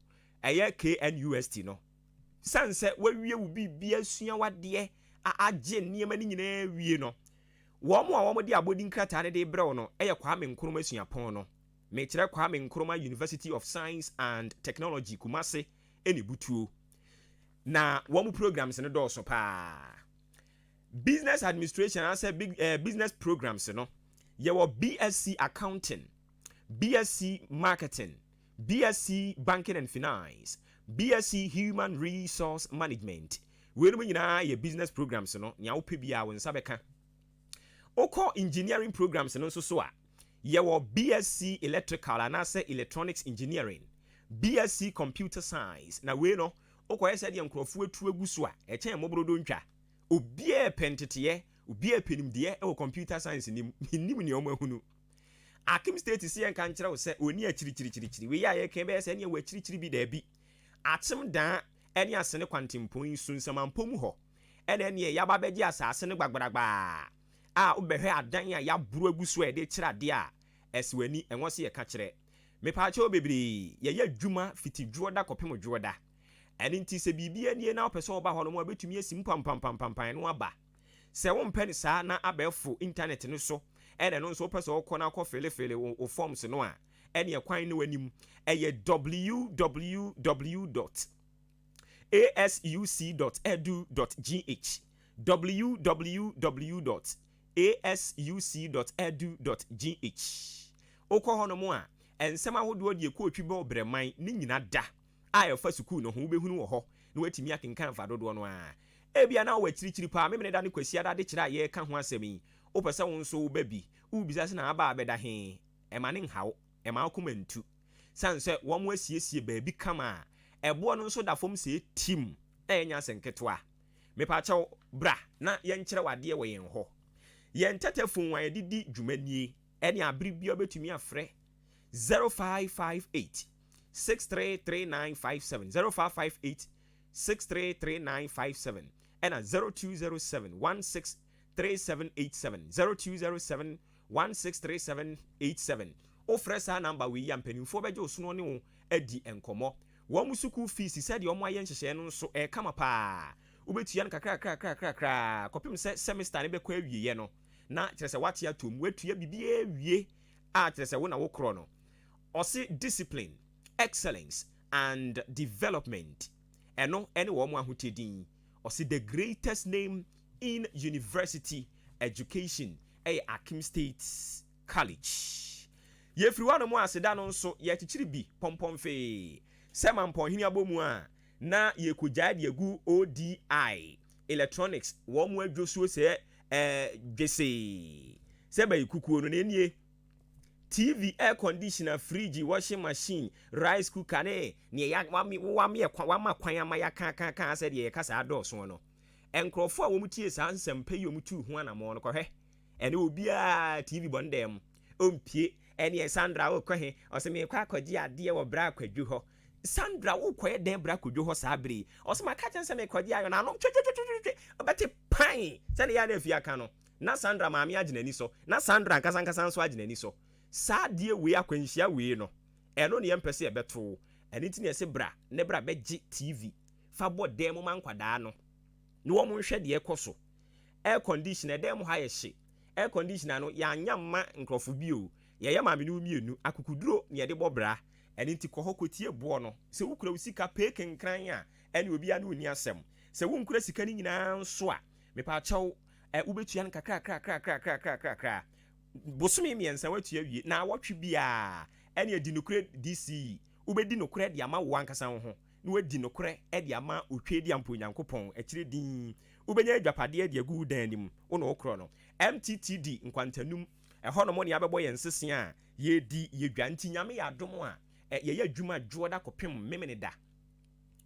ɛyɛ KNUST no, san sɛ wawie wo biribi asua wadeɛ agye nneɛma no nyinaa wie no, wɔn a wɔde abɔdi nkrataa no de brɛ wo no ɛyɛ Kwame Nkrumah Suapɔn no. Mekyerɛ Kwame Nkrumah University of Science and Technology, Kumase ɛne butuo. Na wɔn programs no dɔɔso paa. Business administration anaasɛ big business programs no, yɛwɔ BSc Accounting, BSc Marketing, BSc Banking and Finance, BSc Human Resource Management. Weinom nyinaa yɛ business programs no. Nea wopɛ biara wo nsa bɛka. Wokɔ engineering programs no nso so a, yɛwɔ BSc Electrical anaasɛ Electronics Engineering, BSc Computer Science. Na wei no, wokɔyɛ sɛ deɛ nkurɔfoɔ atu agu so a ɛkyɛn mmɔborodo ntwa. Obiara pɛ nteteɛ, obiara pɛ nimdeɛ wɔ computer science nim. Nim nea ɔmo ahunu. Akim State si yɛn ka nkyerɛ wo sɛ oni akyirikyirikyirikyiri. Wei a yɛka bɛyɛ sɛ ɛneɛ wɔ akyirikyiri bi, daabi. Akyem Dan ɛne Asene kwantempɔn yi so nsɛmampɔ mu hɔ ɛna ɛneɛ yɛaba bɛgye asase no gbagbragbaa a wobɛhwɛ adan a yɛaboro agu so a yɛde kyerɛ adeɛ a ɛsi w'ani ɛwɔ sɛ yɛka kyerɛ. Mepaakyɛw bebree, yɛyɛ adwuma fiti dwoɔda kɔpem dwoɔda. Ɛno nti sɛ biribi anie na wopɛ sɛ woba hɔ nom a, wobɛtumi asi mu pampampampampan na woaba. Sɛ wompɛ no saa na abɛɛfo intanɛt no so ɛna ɛno nso wopɛ sɛ wokɔ na wokɔ filefile wo forms no a, ɛneɛ kwan no w'anim. Ɛyɛ www dot asuc dot edu dot gh, www dot asuc dot edu dot gh. Wokɔ hɔnom a, nsɛm ahodoɔ deɛ ɛkɔ otwi bɛ ɔbrɛman ne nyina da a ɛfa sukuu no ho wobɛhunu wɔ hɔ na woatumi akenkan fa dodoɔ no ara. Ebia na wowɔ akyirikyiri paa, Memeneda ne Kwasiada adekyerɛ a yɛreka ho asɛm yi, wopɛ sɛ wo nso woba bi, wobisa sɛ na aba abɛda he? Ɛma no nha wo, ɛma wo koma ntu. Sane sɛ wɔasiesie baabi kama a ɛboɔ no nso da fam sɛɛ tim na ɛnyɛ asɛ nketewa. Mepakyɛw, bra na yɛnkyerɛ wo adeɛ wɔ yɛn hɔ. Yɛn tɛtɛfon a yɛde di dwuma nie, ɛne a bere biara wobɛtumi afrɛ 0558 633957, 0558 633957, ɛna 0207 163787, 0207 163787. Wofrɛ saa namba wei yi a, mpanimfoɔ bɛgye wo so na wɔne wo adi nkɔmmɔ. Wɔn sukuu fees sɛdeɛ wɔayɛ nhyehyɛeɛ no nso, ɛyɛ kama paa. Wobɛtua no kakrakrakrakrakra kɔpem sɛ semester no bɛkɔ awieɛ no, na kyerɛ sɛ woate atom, woatua biribiara awie a kyerɛ sɛ wo na wokorɔ no. Ɔse discipline, excellence and development, ɛno ne wɔn ahotɛ din. Ɔse the greatest name in university education ɛyɛ Akim State College. Yɛfiri hɔnom a aseda no nso yɛkyekyere bi pɔmpɔmfee sɛ Mampɔnhene abɔ mu a na yɛkɔgyae de agu ODI Electronics wɔn adwosuo sɛ ɛɛ dwesee sɛ bɛyɛ kukuo no na ɛnie TV, air conditioner, fridge, washing machine, rice cooker ne neɛ ya wameɛ wama kwan ama yɛakaakaaka sɛ deɛ yɛka saa dɔɔso no. Nkurɔfoɔ a wɔn tie saa nsɛmpa yi wɔn tuu ho anammɔn no kɔhwɛ ɛne obiara TV bɔ ne dɛm ɔmpie ɛneɛ Sandra wokɔ he? Ɔsɛ meekɔ akɔgye adeɛ wɔ bra akwadwo hɔ. Sandra wokɔyɛ dɛn bra akwadwo hɔ saa bere yi? Ɔsɛ maka kyɛn sɛ mekɔgye ayɔ na anom twetwetwetwe ɔbɛte pan sɛne yɛ a na afie aka no na Sandra maame agye n'ani so na Sandra ankasa ankasa nso agye n'ani so. Saa adeɛ wei akwanhyia wei no ɛno ne yɛmpɛ sɛ yɛbɛto ɛno nti ne yɛse bra ne bra bɛgye TV fa bɔ dan mu ma nkwadaa no na wɔn nhwɛ deɛ ɛkɔ so. Air conditioner dan mu ha yɛ hye. Air conditioner no yɛanya mma nkurɔfo bi o. Yɛyɛ maame no mmienu akukuduro na yɛde bɔ bra. Ɛno nti kɔ hɔ kɔtie boɔ no. Sɛ wokura wo sika pee kenkran a ɛne obiara ne wo nni asɛm. Sɛ wonkura sika no nyinaa nso a mepaakyɛw ɛ wobɛtua no kakrakrakrakrakrakrakra. Bosome mmiɛnsa woatua awie. Naawɔtwe biara ɛne adi nokorɛ DCE. Wobɛdi nokorɛ de ama wo ankasa wo ho. na woadi nokorɛ de ama Otwedeampo Onyankopɔn, akyire dinn, wobɛnya agyapadeɛ de agu wo dan anim, wo na wokorɔ no. MTTD, Nkwantanum, ɛhɔ nom ne abɛbɔ yɛn nsese a yɛredi yɛ dwa, nti Nyame yɛ adom a, yɛyɛ adwuma dwoɔda kɔpem Memeneda,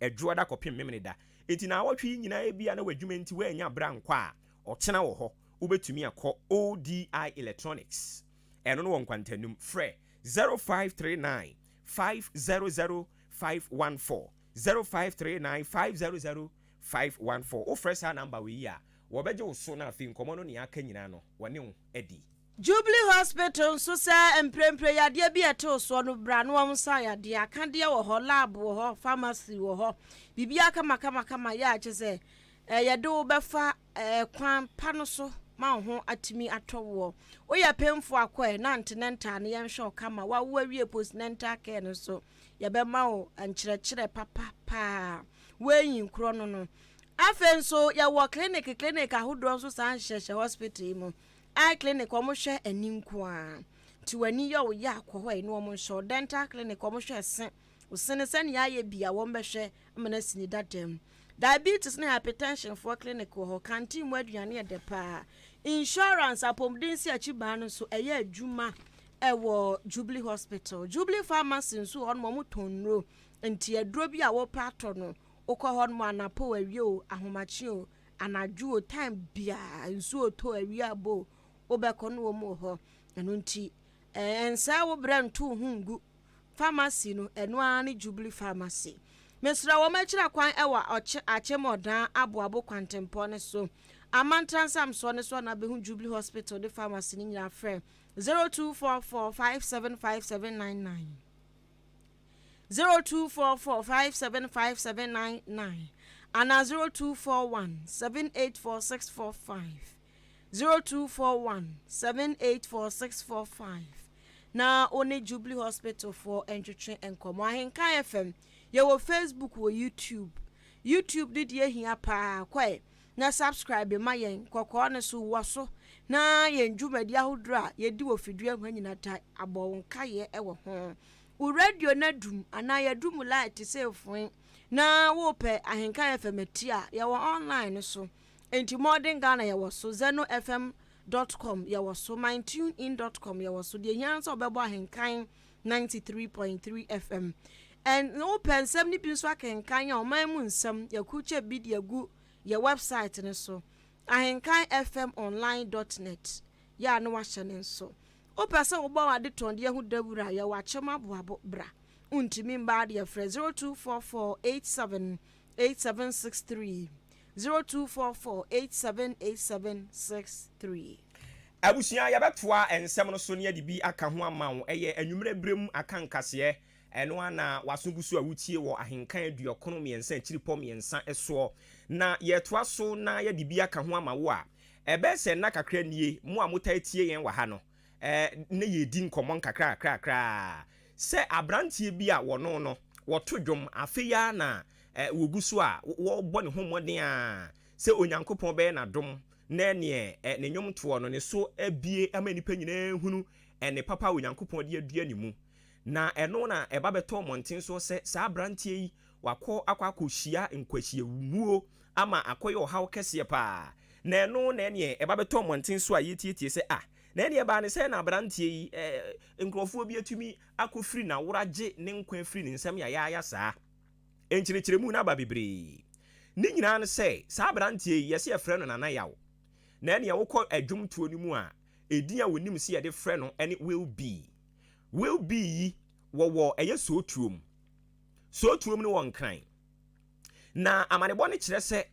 dwoɔda kɔpem Memeneda, nti naawɔtwe yi nyinaa ebia na w'adwuma nti woannya berɛ ankɔ a, ɔkyena wɔ hɔ, wobɛtumi akɔ ODI Electronics, ɛno no wɔ Nkwantanum, frɛ 0539 500 514 0539 500 514 Wofrɛ saa number wei yi a, wɔbɛgye wo so na afei nkɔmmɔ no nea aka nyinaa no, wɔne wo adi. Jubilee Hospital nso sɛ mprempren yadeɛ bi a ɛtew soɔ no bra na wɔn nsa yadeɛ akadeɛ wɔ hɔ, lab wɔ hɔ, pharmacy wɔ hɔ, biribiara kamakamakama yɛ a kyɛ sɛ yɛde wo bɛfa kwan pa no so ma wo ho atumi atɔ woɔ. Woyɛ pemfo akɔ ɛ na antenatal no yɛnhwɛ wo kama, wawo awie postnatal care no nso yɛbɛma wo nkyerɛkyerɛ papa paa. Woanyin korɔ no no. Afei nso yɛwɔ clinic clinic ahodoɔ nso saa nhyehyɛ hospital yi mu. Eye clinic wɔn hwɛ ani nko ara. Nti w'ani yɛ wo yɛ akɔ hɔ yi na wɔn nhwɛ wo. Dental clinic wɔn hwɛ ɛse. Wo sene sɛnea ayɛ bi a wɔn bɛhwɛ ama no asi ne dada mu. Diabetes ne hypertension foɔ clinic wɔ hɔ. Canteen mu aduane yɛ dɛ paa. Insurance, apɔmuden si akyi baa no nso ɛyɛ adwuma ɛwɔ Jubilee Hospital. Jubilee Pharmacy nso wɔ hɔ nom, wɔn tɔn nnuro. Nti aduro bi a wɔpɛ atɔ no, wokɔ hɔ nom anapa o, awia o, ahomakye o, anadwo o, time biara, nsuo tɔ awia abɔ o, wobɛkɔ no wɔn wɔ hɔ. Ɛno nti, ɛnsɛe wo brɛ nto wo ho ngu. Pharmacy no, ɛno ara ne Jubilee Pharmacy. Mesrɛ wɔn akyira kwan wɔ Ɔkye Akyem Ɔdan Aboabo kwantempɔn no so. Amantra nsamsoɔ no so a na wobɛhu Jubilee Hospital ne Pharmacy no nyinaa frɛ 0244 575799. 0244 575799 anaa 0241 784645, 0241 784645 na wo ne Jubilee Hospital foɔ ntwetwe nkɔmmɔ. Ahenkan FM, yɛwɔ Facebook wɔ YouTube. YouTube no deɛ hia paa, kɔɛ na subscribe ma yɛn, kɔkɔɔ no so wɔ so na yɛn dwumadi ahodoɔ a yɛdi wɔ fidua ho nyina ta abɔ wo nkaeɛ wɔ ho. Wo radio no adum anaa yɛadum light sɛ efoe na wopɛ Ahenkan FM ati a, yɛwɔ online no so. Enti Modern Ghana yɛwɔ so, Zeno FM dot com yɛwɔ so, MyTuneIn dot com yɛwɔ so. Deɛ ehia ne sɛ wobɛbɔ Ahenkan 93.3 FM. And wopɛ nsɛm no bi nso akenkan a, ɔman mu nsɛm, yɛakrukyɛ bi de agu yɛ website no so, ahenkanfmonline dot net, yɛ a na wahyɛ no nso. Wopɛ sɛ wobɔ w'adetɔndeɛ ho dawuro a, yɛwɔ akyɛm aboabo, bra. Wontumi mma a deɛ frɛ 0244 87 8763, 0244 87 8763. Abusua, yɛbɛtoa nsɛm no so na yɛde bi aka ho ama wo. Ɛyɛ anwummerɛ berɛ mu aka nkaseɛ. Ɛno ara na w'aso gu so a wotie wɔ Ahenkan 93 akyiripɔ mmiɛnsa soɔ. Na yɛretoa so na yɛde bi aka ho ama wo a, ɛbɛyɛ sɛ nna kakra nie, mo a motaa tie yɛn wɔ ha no, na yɛredi nkɔmmɔ nkakrakrakra sɛ aberanteɛ bi a wɔno no, wɔto dwom, afei ara na wɔgu so a wɔrebɔ ne ho mmɔden ara sɛ Onyankopɔn bɛyɛ no adom na ɛneɛ ne nnwomtoɔ no, ne so abue ama nnipa nyinaa ahunu nne papa a Onyankopɔn de adua ne mu. Na ɛno na ɛba bɛtɔɔ mmɔnten soɔ sɛ saa aberanteɛ yi wakɔ akɔ akɔhyia nkwahyiamuo ama akɔyɛ ɔhaw kɛseɛ pa ara. Na ɛno na ɛneɛ ɛba bɛtɔɔ mmɔnten so a yɛtietie sɛ ah, na ɛneɛ ɛbaa ne sɛn na aberanteɛ yi eh, nkorɔfoɔ bi atumi akɔfiri n'aworagye ne nkwa afiri ne nsam yayaaya saa. Nkyerɛkyerɛmu no aba bebree. Ne nyinaa ne sɛ saa aberanteɛ yi yɛse yɛfrɛ no Nana Yaw. Na ɛneɛ wokɔ dwomtoɔ no mu a, edin a wɔnim sɛ yɛde frɛ no ne Will Be. Will Be yi wɔwɔ ɛyɛ Sootuom. Sootuom no wɔ Nkran. Na amanebɔ no kyerɛ sɛ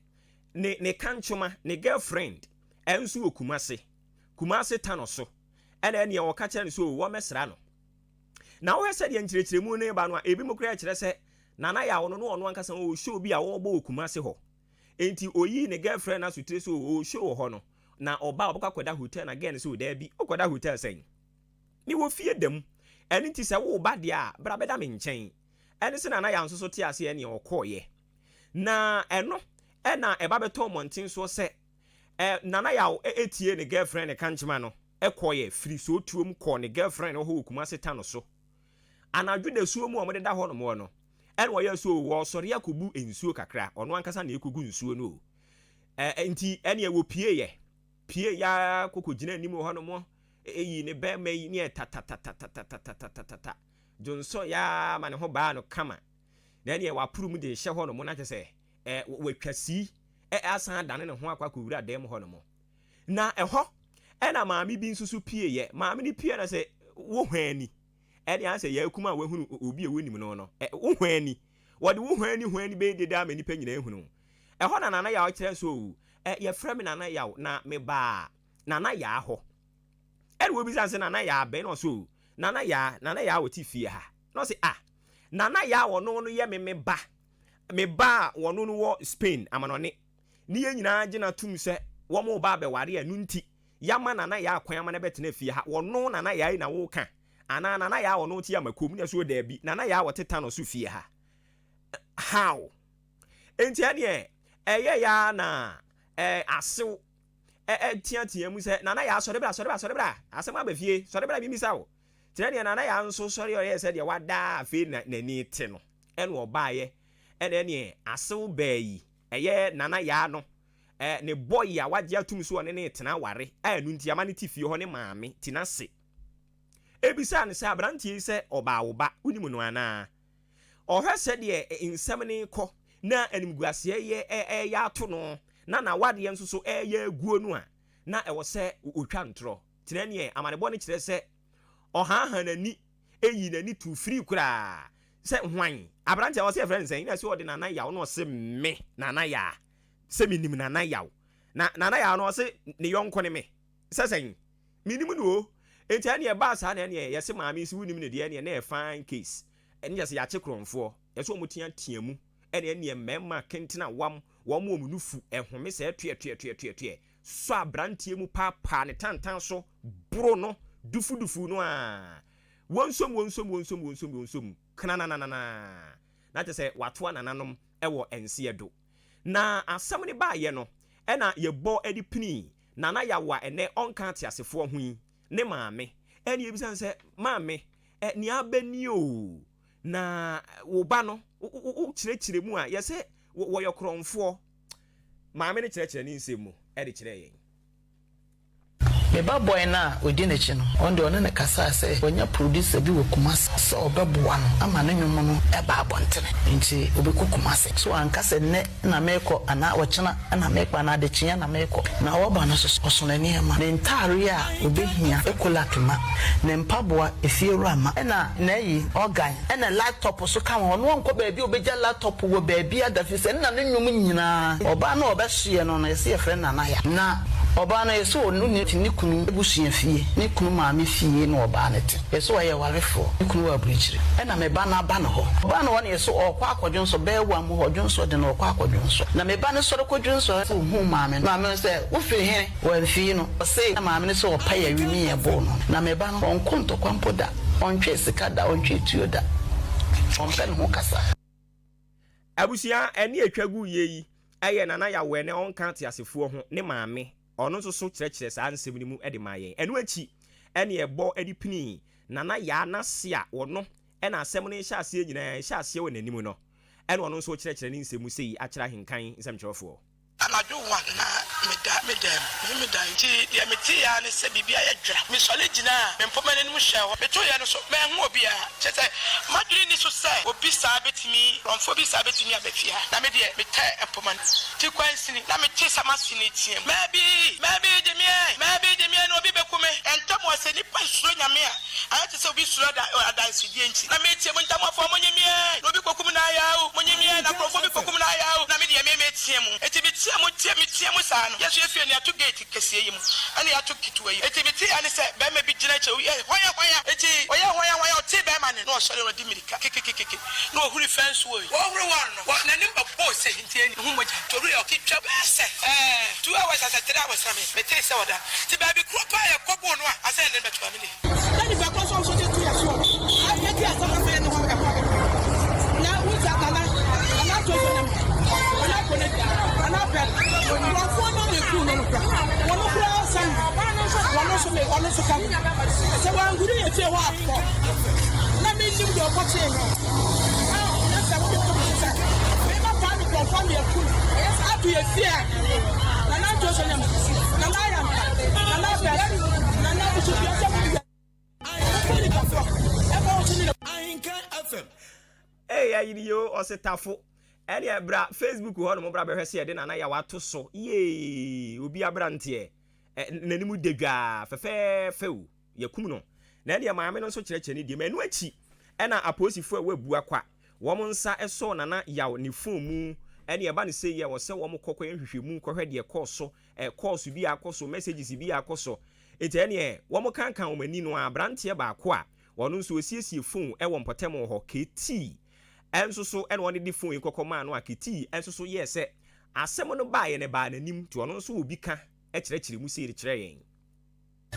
ne ne kankyoma, ne girlfriend, nso wɔ Kumase. Kumase Tano so. Ɛna ɛneɛ wɔka kyerɛ no sɛ o wɔmmɛsra no. Na wohwɛ sɛdeɛ nkyerɛkyerɛmu no reba no a, ebinom koraa kyerɛ sɛ Nana Yaw no na ɔno ankasa ɔwɔ show bi a ɔrebɔ wɔ Kumase hɔ. Enti oyii ne girlfriend no asotire sɛ ɔwɔ show wɔ hɔ no, na ɔba a ɔbɛkɔ akɔda hotel na girl no sɛ o daabi, wokɔda hotel sɛn? Mewɔ fie da mu. Ɛno nti sɛ woreba deɛ a, bra bɛda me nkyɛn. Ɛne sɛ Nana Yaw nso so te aseɛ ɛneɛ ɔkɔeɛ. Na ɛno na ɛba bɛtɔɔ mmɔnten soɔ sɛ Nana Yaw tiee ne girlfriend kankyema no kɔeɛ firi Sootuom kɔɔ ne girlfriend hɔ wɔ Kumase Tano so. Anadwo dasuo mu a wɔdeda hɔ nom no, ɛna ɔyɛɛ sɛ o wɔresɔre akɔbu nsuo kakra, ɔno ankasa na ɛkɔgu nsuo no o. Nti ɛneɛ wɔpieeɛ, pieeɛ ara kɔkɔgyina anim wɔ hɔ nom, ɛyii ne bɛrima yi ne ɛtatatatatatatatata, dwonsɔeɛ ara ma ne ho baa no kama. Na ɛneɛ waporo mu de rehyɛ hɔ nom na kyerɛ sɛ watwa sii asan adane ne ho akɔ akɔwura dan mu hɔ nom. Na ɛhɔ ɛna maame bi nso so pieeɛ. Maame no pie na sɛ wo hwan ni? Ɛne ayɛ sɛ yɛakum a wahunu obi a wonim no no. Wo hwan ni? Wɔde wo hwan ni hwan ni bɛyɛ dede ama nnipa nyinaa ahunu. Ɛhɔ na Nana Yaw kyerɛ sɛ o, yɛfrɛ me Nana Yaw na mebaa Nana Yaa hɔ. Ɛna wɔbisa sɛ Nana Yaa bɛn? Na ɔsɛ o, Nana Yaa, Nana Yaa wɔte fie ha. Na ɔsɛ ah, Nana Yaa ɔno no yɛ me me ba. Me ba a wɔno no wɔ Spain amanɔne. Ne yɛn nyinaa gye no atom sɛ wɔreba abɛware a ɛno nti yɛama Nana Yaa kwan ama no abɛtena fie ha. Wɔno Nana Yaa yi na woreka anaa Nana Yaa a ɔno te Amakom? Ne ɛso daabi, Nana Yaa a ɔte Tano so fie ha. How? Enti ɛneɛ ɛyɛ yaa na asew teatea mu sɛ Nana Yaa sɔre bra, sɔre bra, sɔre bra, asɛm aba fie, sɔre bra memmisa wo. Kyerɛ deɛ Nana Yaa nso sɔre ɔyɛɛ sɛ deɛ wada afei na n'ani te no ɛna ɔbaeɛ ɛna ɛneɛ asew baa yi ɛyɛ Nana Yaa no ne boy a wagye atum so ɔne ne retena aware a ɛno nti ama no te fie hɔ ne maame te n'ase ebisaa no sɛ aberanteɛ yi sɛ ɔbaa wo ba wonim no anaa? Ɔhwɛ sɛdeɛ nsɛm no rekɔ na animguaseɛ yɛ reyɛ ato no na n'awadeɛ nso so reyɛ aguo no a, na ɛwɔ sɛ ɔtwa ntorɔ. Kyerɛ neɛ amanebɔ no kyerɛ sɛ ɔhaahaa n'ani yii n'ani too firii koraa sɛ hwan? Aberanteɛ a ɔse yɛfrɛ no sɛn? Na ɛsɛ ɔde Nana Yaw na ɔse me Nana Yaa sɛ menim Nana Yaw. Na Nana Yaw no ɔse ne yɔnko ne me sɛ sɛn? Menim no o. Enti ɛneɛ ɛbaa saa na ɛneɛ yɛse maame yi se wonim no deɛ ɛneɛ na ɛyɛ fine case. Ɛne kyerɛ sɛ yɛakye korɔmfoɔ. Yɛsɛ wɔn teatea mu ɛne ɛneɛ mmarima kentena wam wɔn wɔn nufu ɛhome sɛ tuɛtuɛtuɛtuɛtuɛ sɔ abranteɛ mu paapaa ne tantan so boro no dufudufu no a wɔnsom wɔnsom wɔnsom wɔnsom wɔnsom knananananaa na kyerɛ sɛ watoa nananom ɛwɔ nseɛ do. Na asɛm no baeɛ no ɛna yɛbɔ ɛde pinii Nana Yaw a ɛnɛ ɔnka ateasefoɔ ho yi ne maame ɛne yɛbisa no sɛ maame ɛ nea aba nie oo na wo ba no wo kyerɛkyerɛ mu a yɛsɛ wɔyɛ korɔnfoɔ. Maame no kyerɛkyerɛ ne nsɛm mu de kyerɛɛ yɛn. Me ba boy no a ɔdi n'akyi no, ɔno deɛ ɔne no kasaa sɛ wanya producer bi wɔ Kumasi sɛ ɔbɛboa no ama ne nnwom no aba abɔntene nti ɔbɛkɔ Kumasi. So wanka sɛ nnɛ na merekɔ anaa ɔkyena na merekɔ anaa adekyeɛ na merekɔ. Na ɔba no nso ɔsono nneɛma, ne ntaareɛ a ɔbɛhia, ekolak ma, ne mpaboa, efiewura ma, ɛna n'ayi, organ, Ɛna laptop nso ka ho. Ɔno ɔnkɔ baabi a ɔbɛgya laptop wɔ baabi da firi sɛ nna ne nnwom nyinaa. Ɔbaa no a ɔbɛsoeɛ no no yɛse yɛfrɛ no Nana Ya. Na ɔbaa no yɛse ɔno ne te ne kunu abusua fie, ne kunu maame fie na ɔbaa no te. Yɛse ɔyɛ warefoɔ, ne kunu wɔ aburokyire. Ɛna me ba no aba ne hɔ. Ɔbaa no hɔ no yɛse ɔɔkɔ akɔdwonsɔ, bɛyɛ one mu hɔ dwonsɔ de no ɔɔkɔ akɔdwonsɔ. Na me ba no sɔre kɔdwonsɔ sɛ ɔhuu maame no, maame no sɛ wofiri he? Wamfii no. Ɔsee maame no sɛ ɔpae awi me yɛ boo no. Na me ba no, ɔnko ntɔkwa mpo da, ɔntwee sika da, ɔntwee tuo da. Ɔmpɛ ne ho kasa. Abusua, ɛnne a ɛtwa gu yie yi yɛ Nana Yaw Wɛnɛ ɔnka ateasefoɔ ho ne maame, ɔno nso so kyerɛkyerɛ saa nsɛm no mu de maa yɛn. Ɛno akyi ɛne ɛbɔ de pinii Nana Yaa n'ase a ɔno na asɛm no rehyɛ aseɛ nyinaa ɛhyɛ aseɛ wɔ n'anim no, ɛna ɔno nso rekyerɛkyerɛ ne nsɛm mu sei akyerɛ ahenkan nsɛmtwerɛfoɔ. Anadwo one na meda me dan mu, me me dan nti deɛ meteeɛ ara ne sɛ biribi ayɛ dwera. Mesɔre gyinaa me mpomma no anim hwɛɛ hɔ. Metoeɛ no so, manhu obiara. Kyerɛ sɛ, m'adwene nni so sɛ obi saa bɛtumi, korɔmfoɔ bi saa bɛtumi aba fie ha. Na me deɛ, metɛɛ mpomma no ti kwansini na metee sɛ m'ase no reteam, Mabby! Mabby, gye me ɛ! Mabby, gye me ɛ na obi bɛku me! Ɛntɛm ara, sɛ nnipa nsuro Nyame a, Ayɛ te sɛ obi suro adansedie nti na metie mo ntamuafoɔ monye me ɛ na obi kɔkum no ayɛ o monye me ɛ na nkurɔfoɔ bi kɔkum no ayɛ o na me deɛ me meteɛ mu enti meteɛ mu teɛ meteɛ mu saa no yɛn nso yɛfie no yɛato gate kɛseɛ yi mu ɛna yɛato ketewa yi enti meteɛ ne sɛ barima bi gyina akyire ɔyɛ hwan hwan enti ɔyɛ hwan hwan ɔtee barima no na ɔsɔre na ɔde mmirika kekekekeke na ɔhuri fɛnso oi ɔhuri wɔn no wɔ n'anim bɛbɔɔ sei nti ɛni ho mogya nti ɔhuri ɔtwitwa bɛyɛ sɛ ɛɛ two hours asɛ three hours na me metee sɛ ɔda nti baabi korɔ paa yɛkɔboo no a asɛ yɛde no bɛtoa me nie. Na nipa koro nso nso de to yɛ soɔ no, afei de asɛm afa yɛ ne hɔ ɛkɔ bɛkɔ. Na wogya nana, nana ato nso nam, nana akɔ ne dua, nana apɛ no. Nkurɔfoɔ no na eku no no kora, wɔn kora san, wɔn nso me, wɔn nso ka ho. Sɛ wɔanhuri yɛ fie hɔ akɔ, na mennim deɛ ɔkɔkyee no. A, na sɛ wode to me so sɛ, mema paa ne nkurɔfoɔ na yɛku no, ato yɛ fie a, nana ato nso nam, nana ayampa, nana apɛ, Hey, ayiri yo ɔse tafo ɛne bra Facebook hɔ nom bra bɛhwɛ sɛ yɛde nana yaw ato so yee obi abranteɛ n'anim da dwaa fɛfɛɛfɛ o yɛkum no na ɛneɛ maame no nso kyerɛkyerɛ ne deɛ ma ɛno akyi ɛna apolisifoɔ a wɔabu akwa Wɔn nsa sɔɔ Nana Yaw ne phone mu ɛne ɛba no sei yɛ wɔ sɛ wɔn kɔ kɔyɛ nhwehwɛmu kɔhwɛ deɛ ɛkɔɔ so, ɛ calls bi a akɔ so, messages bi a akɔ so. Nti ɛneɛ wɔn kankan wɔn ani no a abranteɛ baako a ɔno nso ɔsiesie phone wɔ mpɔtam hɔ, Ketii, nso so ɛna ɔne de phone yi kɔkɔ maa no a Ketii nso so yɛɛ sɛ asɛm no baeɛ no ɛbaa n'anim nti ɔno nso wɔ bi ka kyerɛkyerɛ mu sei de kyerɛɛ yɛn.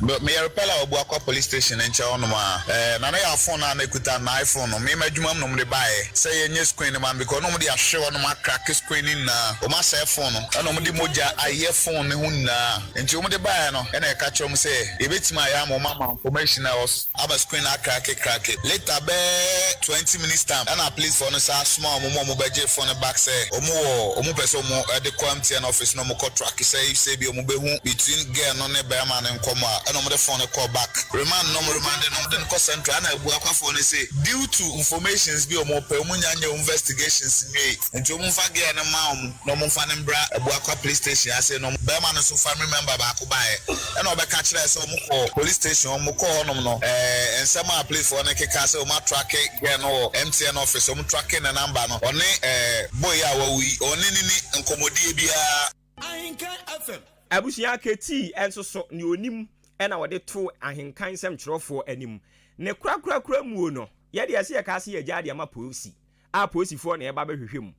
Me meyɛ repair a Obuakwa police station ne nkyɛn hɔ nom a eh, na na yɛ phone a na ekuta no na iPhone no me m'adwuma mu na wɔde baeɛ sɛ yɛnyɛ screen no ma no because na wɔde ahwe hɔ nom akrake screen no nyinaa wɔn asɛe phone no ɛna wɔde mogya ayɛ phone no ho nyinaa nti wɔde baeɛ no ɛna yɛka kyerɛ wɔn sɛ yɛbɛtumi ayɛ ama wɔn ama information a ɛwɔ so ama screen no akrake krake later bɛyɛ 20 minutes time ɛna police foɔ no san soma wɔn ma wɔn bɛgye phone no back sɛ wɔn wɔ wɔn pɛ sɛ wɔn de kɔ MTN office na wɔn kɔ track sɛ if sɛ bi wɔn bɛhu between girl no ne barima no nkɔmmɔ a, ɛna wɔde phone no kɔɔ back. Remand no wɔn remande no, wɔde no kɔ central, ɛna Abuakwafoɔ no se due to informations bi a wɔn pɛ, wɔn nnya nyɛɛ investigations nwiei, nti wɔn mfa girl no mma wɔn na wɔn mfa no mbra Abuakwa police station ha sei na wɔn. Barima no nso family member baako baeɛ, ɛna ɔbɛka kyerɛɛ sɛ wɔn kɔɔ police station, wɔn kɔɔ hɔnom no, ɛɛ nsɛm a policefoɔ no keka sɛ wɔn atracke girl no wɔ MTN office, wɔn tracke ne number no, ɔne ɛɛ boy yi a wawu yi, ɔne no nni nkɔmmɔdie biara. Ahenkan FM. Abusua Ketii nso so, nea onim na ɔde too ahenkan nsɛmtwerɛfoɔ anim. Ne korakorakora muo no. Yɛ deɛ sɛ yɛkaa sɛ yɛgyaa de ama polisi a polisifoɔ na ɛba bɛhwehwɛ mu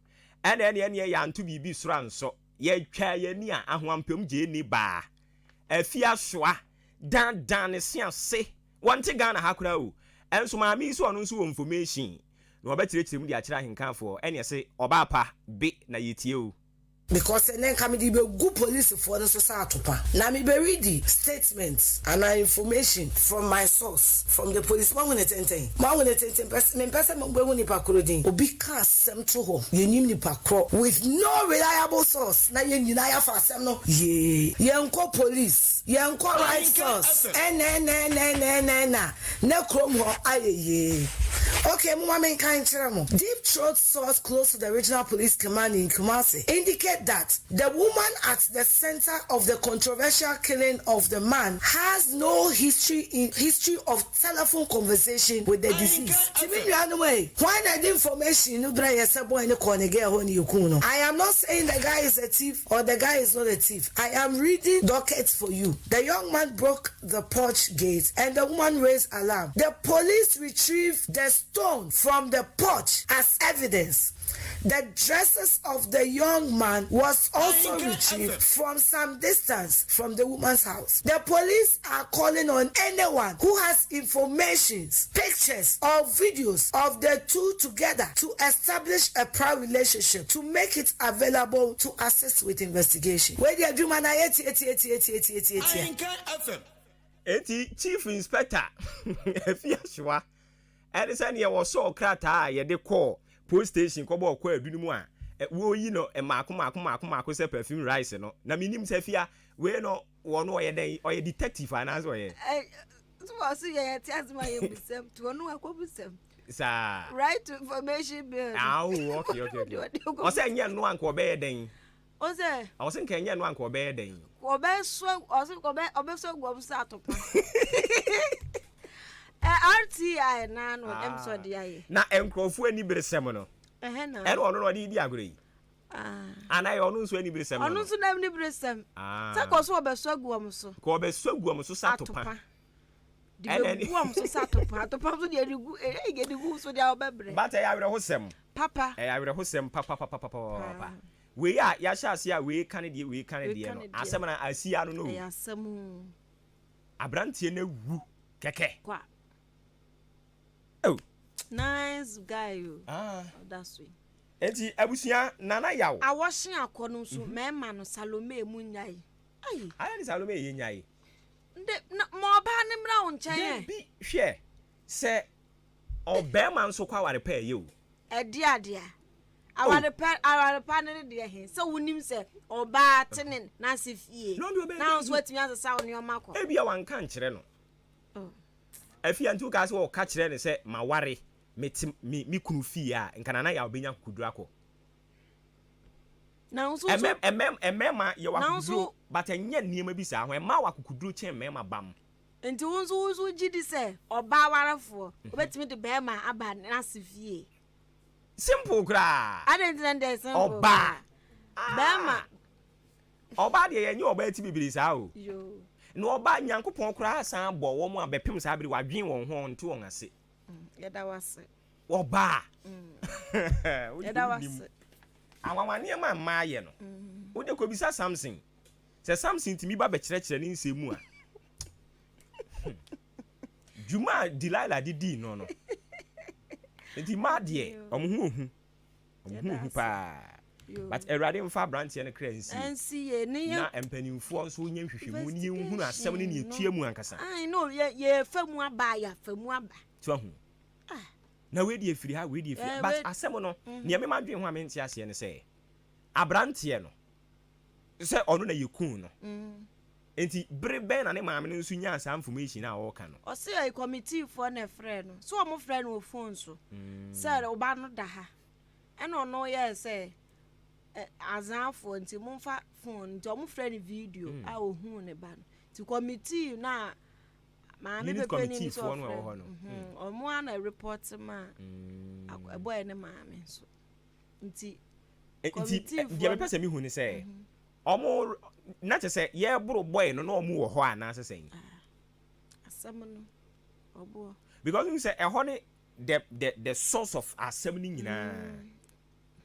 ɛna ɛneɛ neɛ yɛanto biribi soro ansɔ yɛtwaa yɛn ani a ahoampem gyee nni baa afie asoa dan dan ne se ase wɔnte Ghana ha koraa o ɛnso maame yi sɛ ɔno nso wɔ information na ɔbɛkyerɛkyerɛ mu de akyerɛ ahenkafoɔ ɛneɛ se ɔbaa pa be na yɛtie o. Because ɛnɛ nka mede bɛgu policefoɔ no so sɛ atopa. Na me bɛ readi statement anaa information from my source from the police. Moahu ne tenten? Moahu ne tenten? Pɛ mempɛ sɛ mobɛhu nipa korɔ din. Obi ka asɛm to hɔ, yɛnnim nipa korɔ with no reliable source na yɛn nyinaa yɛafa asɛm no yee. Yɛnkɔ police, yɛnkɔ right source ɛnɛnɛnɛnɛnɛna. Ne kurom hɔ ayɛ yie. Okay, momma menka nkyerɛ mo. Deep throat source close to the regional police command in Kumasi indicate that the woman at the center of the controversial killing of the man has no history in history of telephone conversation with the deceased. Nti me nuanom ei, hwan na ɛde information no brɛ yɛ sɛ boy no kɔɔ ne girl hɔ ne yɛkuu no? I am not saying the guy is a thief or the guy is not a thief. I am reading dockets for you. The young man broke the porch gate and the woman raised alarm. The police retrieved the stone from the porch as evidence. The dresses of the young man was also retrieved from some distance from the woman's house. The police are calling on anyone who has information, pictures or videos of the two together to establish a prior relationship to make it available to assist with investigation. Wei deɛ adwuma no ayɛ tiatiatiatiatiatiatia. Enti Chief Inspector Afia Schwar ɛne sɛdeɛ wɔsɔɔ krataa a yɛde kɔɔ police station kɔbɔɔ kwaadu no mu a wɔreyi no mmaako mmaako mmaako mmaako sɛ perfume rice no. Na mennim sɛ Afia wei no wɔ no ɔyɛ dɛn? Ɔyɛ detective anaasɛ ɔyɛ? So wɔ so yɛ yɛte ase ma yɛ busɛm to ɔno akɔ busɛm. Saa. Right to information bill. Ah, oh, okay, okay, okay. Ɔsɛ nyɛ no anka ɔbɛyɛ dɛn? Ɔsɛ. Ɔsɛ nka ɛnyɛ no anka ɔbɛyɛ dɛn? Ɔbɛsɔ ɔsɛ ɔbɛ ɔbɛsɔ guam sɛ atopa. Ɛ RTI naa no ɛm sɛ ɔde ayɛ. Na nkurɔfoɔ ani bere sɛm no. Ɛhɛ na. Ɛna ɔno na ɔde di agorɔ yi. Ana ɛyɛ ɔno nso ani bere sɛm no. Ɔno nso na ani bere sɛm. Sɛ kɔ so ɔbɛsɔ agu wɔn so. Kɔ ɔbɛsɔ agu wɔn so sɛ atopa. De bɛgu wɔn so sɛ atopa. Atopa nso deɛ ɛde gu ɛyɛ de gu so deɛ ɔbɛbrɛ. But ɛyɛ awerɛhosɛm. Papa. Ɛyɛ awerɛhosɛm papapapapapa. Wei a yɛahyɛ aseɛ a wei ka ne deɛ wei ka ne deɛ no asɛm no asi ano no o. Ɛyɛ asɛm o. Abranteɛ no awu kɛkɛ. Kwa. Oh. Nice guy o. Ah. Ɔda so yi. Enti abusua Nana Yaw. Awɔhye akɔ no nso mɛɛma no Salome mu nyae. Ai. Ayɛ ne Salome yɛ nyae. Nde na ma ɔbaa no mmra wo nkyɛn ɛ. Dabi hwɛ sɛ ɔbɛɛma nso kɔ aware pɛ ɛyɛ o. Ɛde adeɛ a aware pɛ aware pa no ne deɛ he sɛ wonim sɛ ɔbaa te ne n'ase fie na wo nso watumi asesa wo nneɛma kɔ. Ebia wanka ankyerɛ no. Afia nti wokaa sɛ ɔka kyerɛɛ no sɛ maware mete me me kunu fie a nka Nana Yaw bɛnya akokoduro akɔ. Nanso Ɛmɛ ɛmɛ mmarima yɛwɔ akokoduro but ɛnyɛ nneɛma bi saa ho ɛmmaa wɔ akokoduro kyɛn mmarima bam. Nti wo nso wo nso wogye di sɛ ɔbaa warefoɔ wobɛtumi de barima aba n'ase fie? Simple koraa. Adɛn nti na ɛnde ɛyɛ simple Ɔbaa. koraa? Barima. Ɔbaa deɛ yɛnyɛ ɔbaa ti bebree saa o. Na ɔbaa Nyankopɔn koraa san bɔ wɔn a bɛpem saa bere wadwen wɔn ho ɔnte wɔn ase. Yɛda wo ase. Ɔbaa. Yɛda wo ase. Anwanwa nneɛma a mmaa yɛ no. Wode kɔbisa Samson. Sɛ Samson tumi ba bɛkyerɛkyerɛ ne nsɛm mu a, dwuma a Delilah de dii no no, nti mmaa deɛ wɔn ho ohu, wɔn ho ohu paa. But Awurade mfa aberanteɛ no kra nsie, na mpanimfoɔ nso nyɛ nhwehwɛmu ne yɛnhunu asɛm ne nea ɛtua mu ankasa. Yɛfa mu aba yɛafa mu aba. So ahu. Ah. Na wei deɛ firi ha, wei deɛ firi ha. But asɛm no, nea mema dwen ho a mente aseɛ ne sɛ, aberanteɛ no, sɛ ɔno na yɛkuu no. Nti bere bɛn na ne maame no nso nyaa saa information a ɔreka no? Ɔse ɛyɛ committee foɔ na ɛfrɛɛ no. So wɔn frɛ no wɔ phone so sɛ ɔba no da ha. Ɛna ɔno yɛɛ sɛ azaafoɔ nti momfa phone nti wɔn frɛ no video a ohuu ne ba no. Nti committee no a maame pepe ni nso ɔfrɛ no wɔn a na report ma ɛbɔɛ ne maame nso. Nti Nti deɛ mepɛ sɛ mehu ne sɛ ɔmo na kyɛ sɛ yɛboro bɔe no na ɔmo wɔ hɔ anaasɛ sɛn? Asɛm no ɔboɔ. Because n sɛ ɛhɔ ne. the the the source of asɛm no nyinaa. Mm.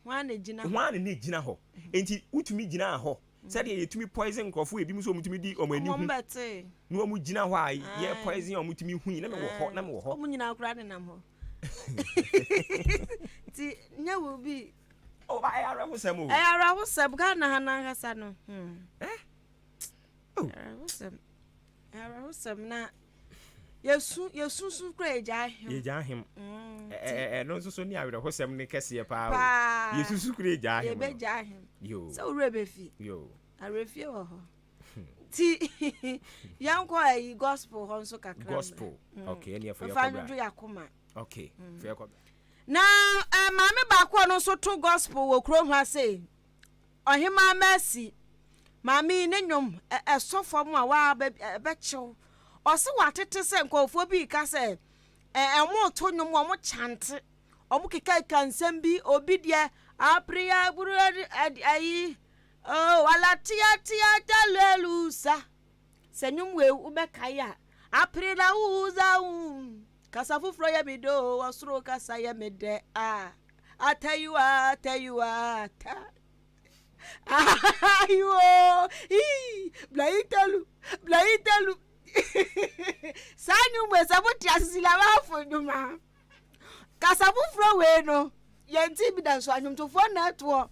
Hwan na egyina hɔ? Hwan na na egyina hɔ? Enti wotumi gyinaa hɔ sɛdeɛ yɛtumi poison nkurɔfoɔ ebi mu sɛ wɔtumi di wɔn ani hu Wɔn bɛtee. na wɔn gyina hɔ a yɛ poison a wɔtumi hui na mewɔ hɔ na mewɔ hɔ. Wɔn nyinaa koraa nenam hɔ. Nti nyɛ wo bi. Oh, ba ɛyɛ awerɛhosɛm o. Ɛyɛ awerɛhosɛm Ghana ha n'ankasa no. Hmm. Eh? Oh. Awerɛhosɛm. Awerɛhosɛm na yɛsu yɛsusu kura yɛgya ahem. Yɛgya ahem. Mm, ɛno nso so ne awerɛhosɛm ne kɛseɛ paa o. Yɛsusu kura yɛgya ahem. Yɛbɛgya ahem. Yo. Sɛ owurɛ bɛfi. Yo. Awerɛfie wɔ hɔ. Ti yɛnkɔ ayi gospel hɔ nso kakra. Gospel. Mm. Okay, ɛne ɛfo yɛkɔ bra. Mfa nwodwo yɛakoma. Okay, mm. fo yɛkɔ bra. Na eh, maame baako a ɔno nso to gospel wɔ kurom ha sei. Ɔhemaa Mercy, maame yi ne nnwom ɛsɔ fam a waa ɛbɛkyew. Ɔse watete sɛ nkurɔfoɔ bi reka sɛ wɔn reto nnwom wɔn kyante, wɔn kekaka nsɛm bi, obi deɛ apria buru ayi oh alatia tia talelusa. Sɛ nnwom wei wobɛkae a aprila wuza um kasa foforɔ yɛ me dɛ o ɔsoro kasa yɛ me dɛ a. Atayiwa atayiwa ata ayiwo ii blayitalu blayitalu saa nnwom wei sɛ mote ase silawafo nnwom a kasa foforɔ wei no yɛn ti bi da nso anwomtofoɔ na ɛtoɔ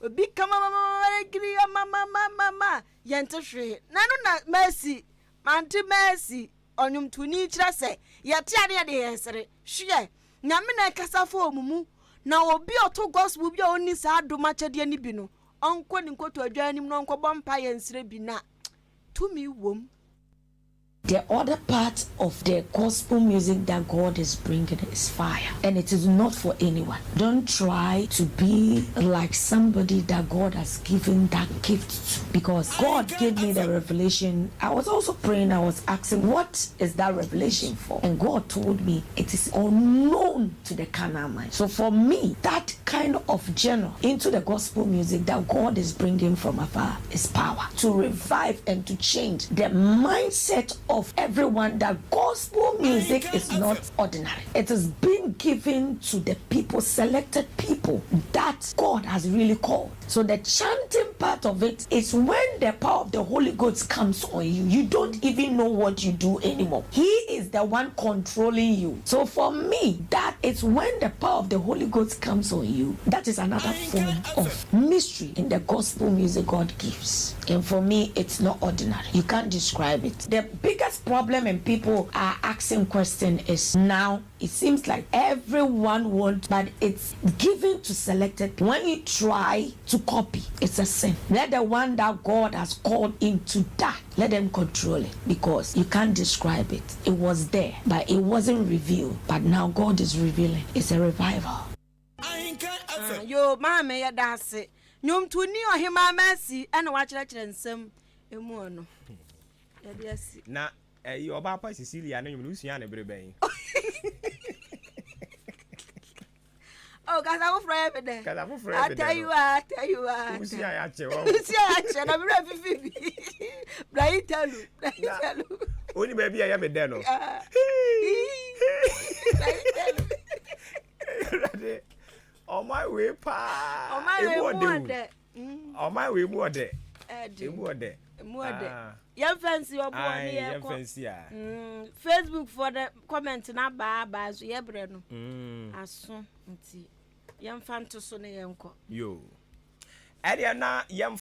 obi kamamamamagiri amamamama yɛnte hwee na no na mercy mante mercy ɔnwomtoni kyerɛ sɛ yɛte a ne yɛde yɛn sere hweɛ Nyame na ɛkasa fa wɔn mu, na obi a ɔto gospel bi a ɔnni saa adom akyɛdeɛ no bi no, ɔnkɔ ne nkotodwe anim na ɔnkɔbɔ mpaeɛ nsrɛ bi na tumi wom. The other part of the gospel music that God is bringing is fire and it is not for anyone. Don't try to be like somebody that God has given that gift to because God gave me the revelation. I was also praying, I was asking, what is that revelation for? And God told me it is unknown to the carnal mind. So for me, that kind of genre into the gospel music that God is bringing from afar is power to revive and to change the mindset of everyone that gospel music is not ordinary. It is being given to the people, selected people that God has really called. So the chanting part of it is when the power of the Holy Ghost comes on you, you don't even know what you do anymore. He is the one controlling you. So for me, that is when the power of the Holy Ghost comes on you. That is another form of mystery in the gospel music God gives. And for me, it's not ordinary. You can't describe it. The biggest problem and people are asking question is now it seems like everyone wants, but it's given to selected. When you try to copy, it's a sin. Let the one that God has called into that, let them control it because you can't describe it. It was there, but it wasn't revealed. But now God is revealing. It's a revival. Ah, yo, maame yɛda ase. Nnwomtoni Ɔhemaa Mercy ɛna wakyerɛkyerɛ nsɛm emu ɔno. Yɛde asi. Na ɛyi ɔbaa pa Cecilia ne nwom no wosua ne bere bɛn? Oh, kasa foforɔ yɛ me dɛ. Kasa foforɔ yɛ me dɛ. Atayiwa atayiwa. Wosua yɛ akyɛ wɔn. Wosua yɛ akyɛ na mmerɛ fifi bi. Brayi talu brayi talu. Oni baabi a yɛ me dɛ no. Brayi talu. Awurade ɔman wei paa. Ɔman wei mu ɔdɛ. Ɔman wei mu ɔdɛ. Emu ɔdɛ. Emu ɔdɛ. Ah. Yɛn fɛnsi ɔbo ɔne yɛ kɔ. Yɛn fɛnsi a. Mm, Facebook for the comment na baa baa so yɛ brɛ no. Mm. Aso nti yɛn fa nto so ne yɛn kɔ. Yo. Ɛdeɛ na yɛn.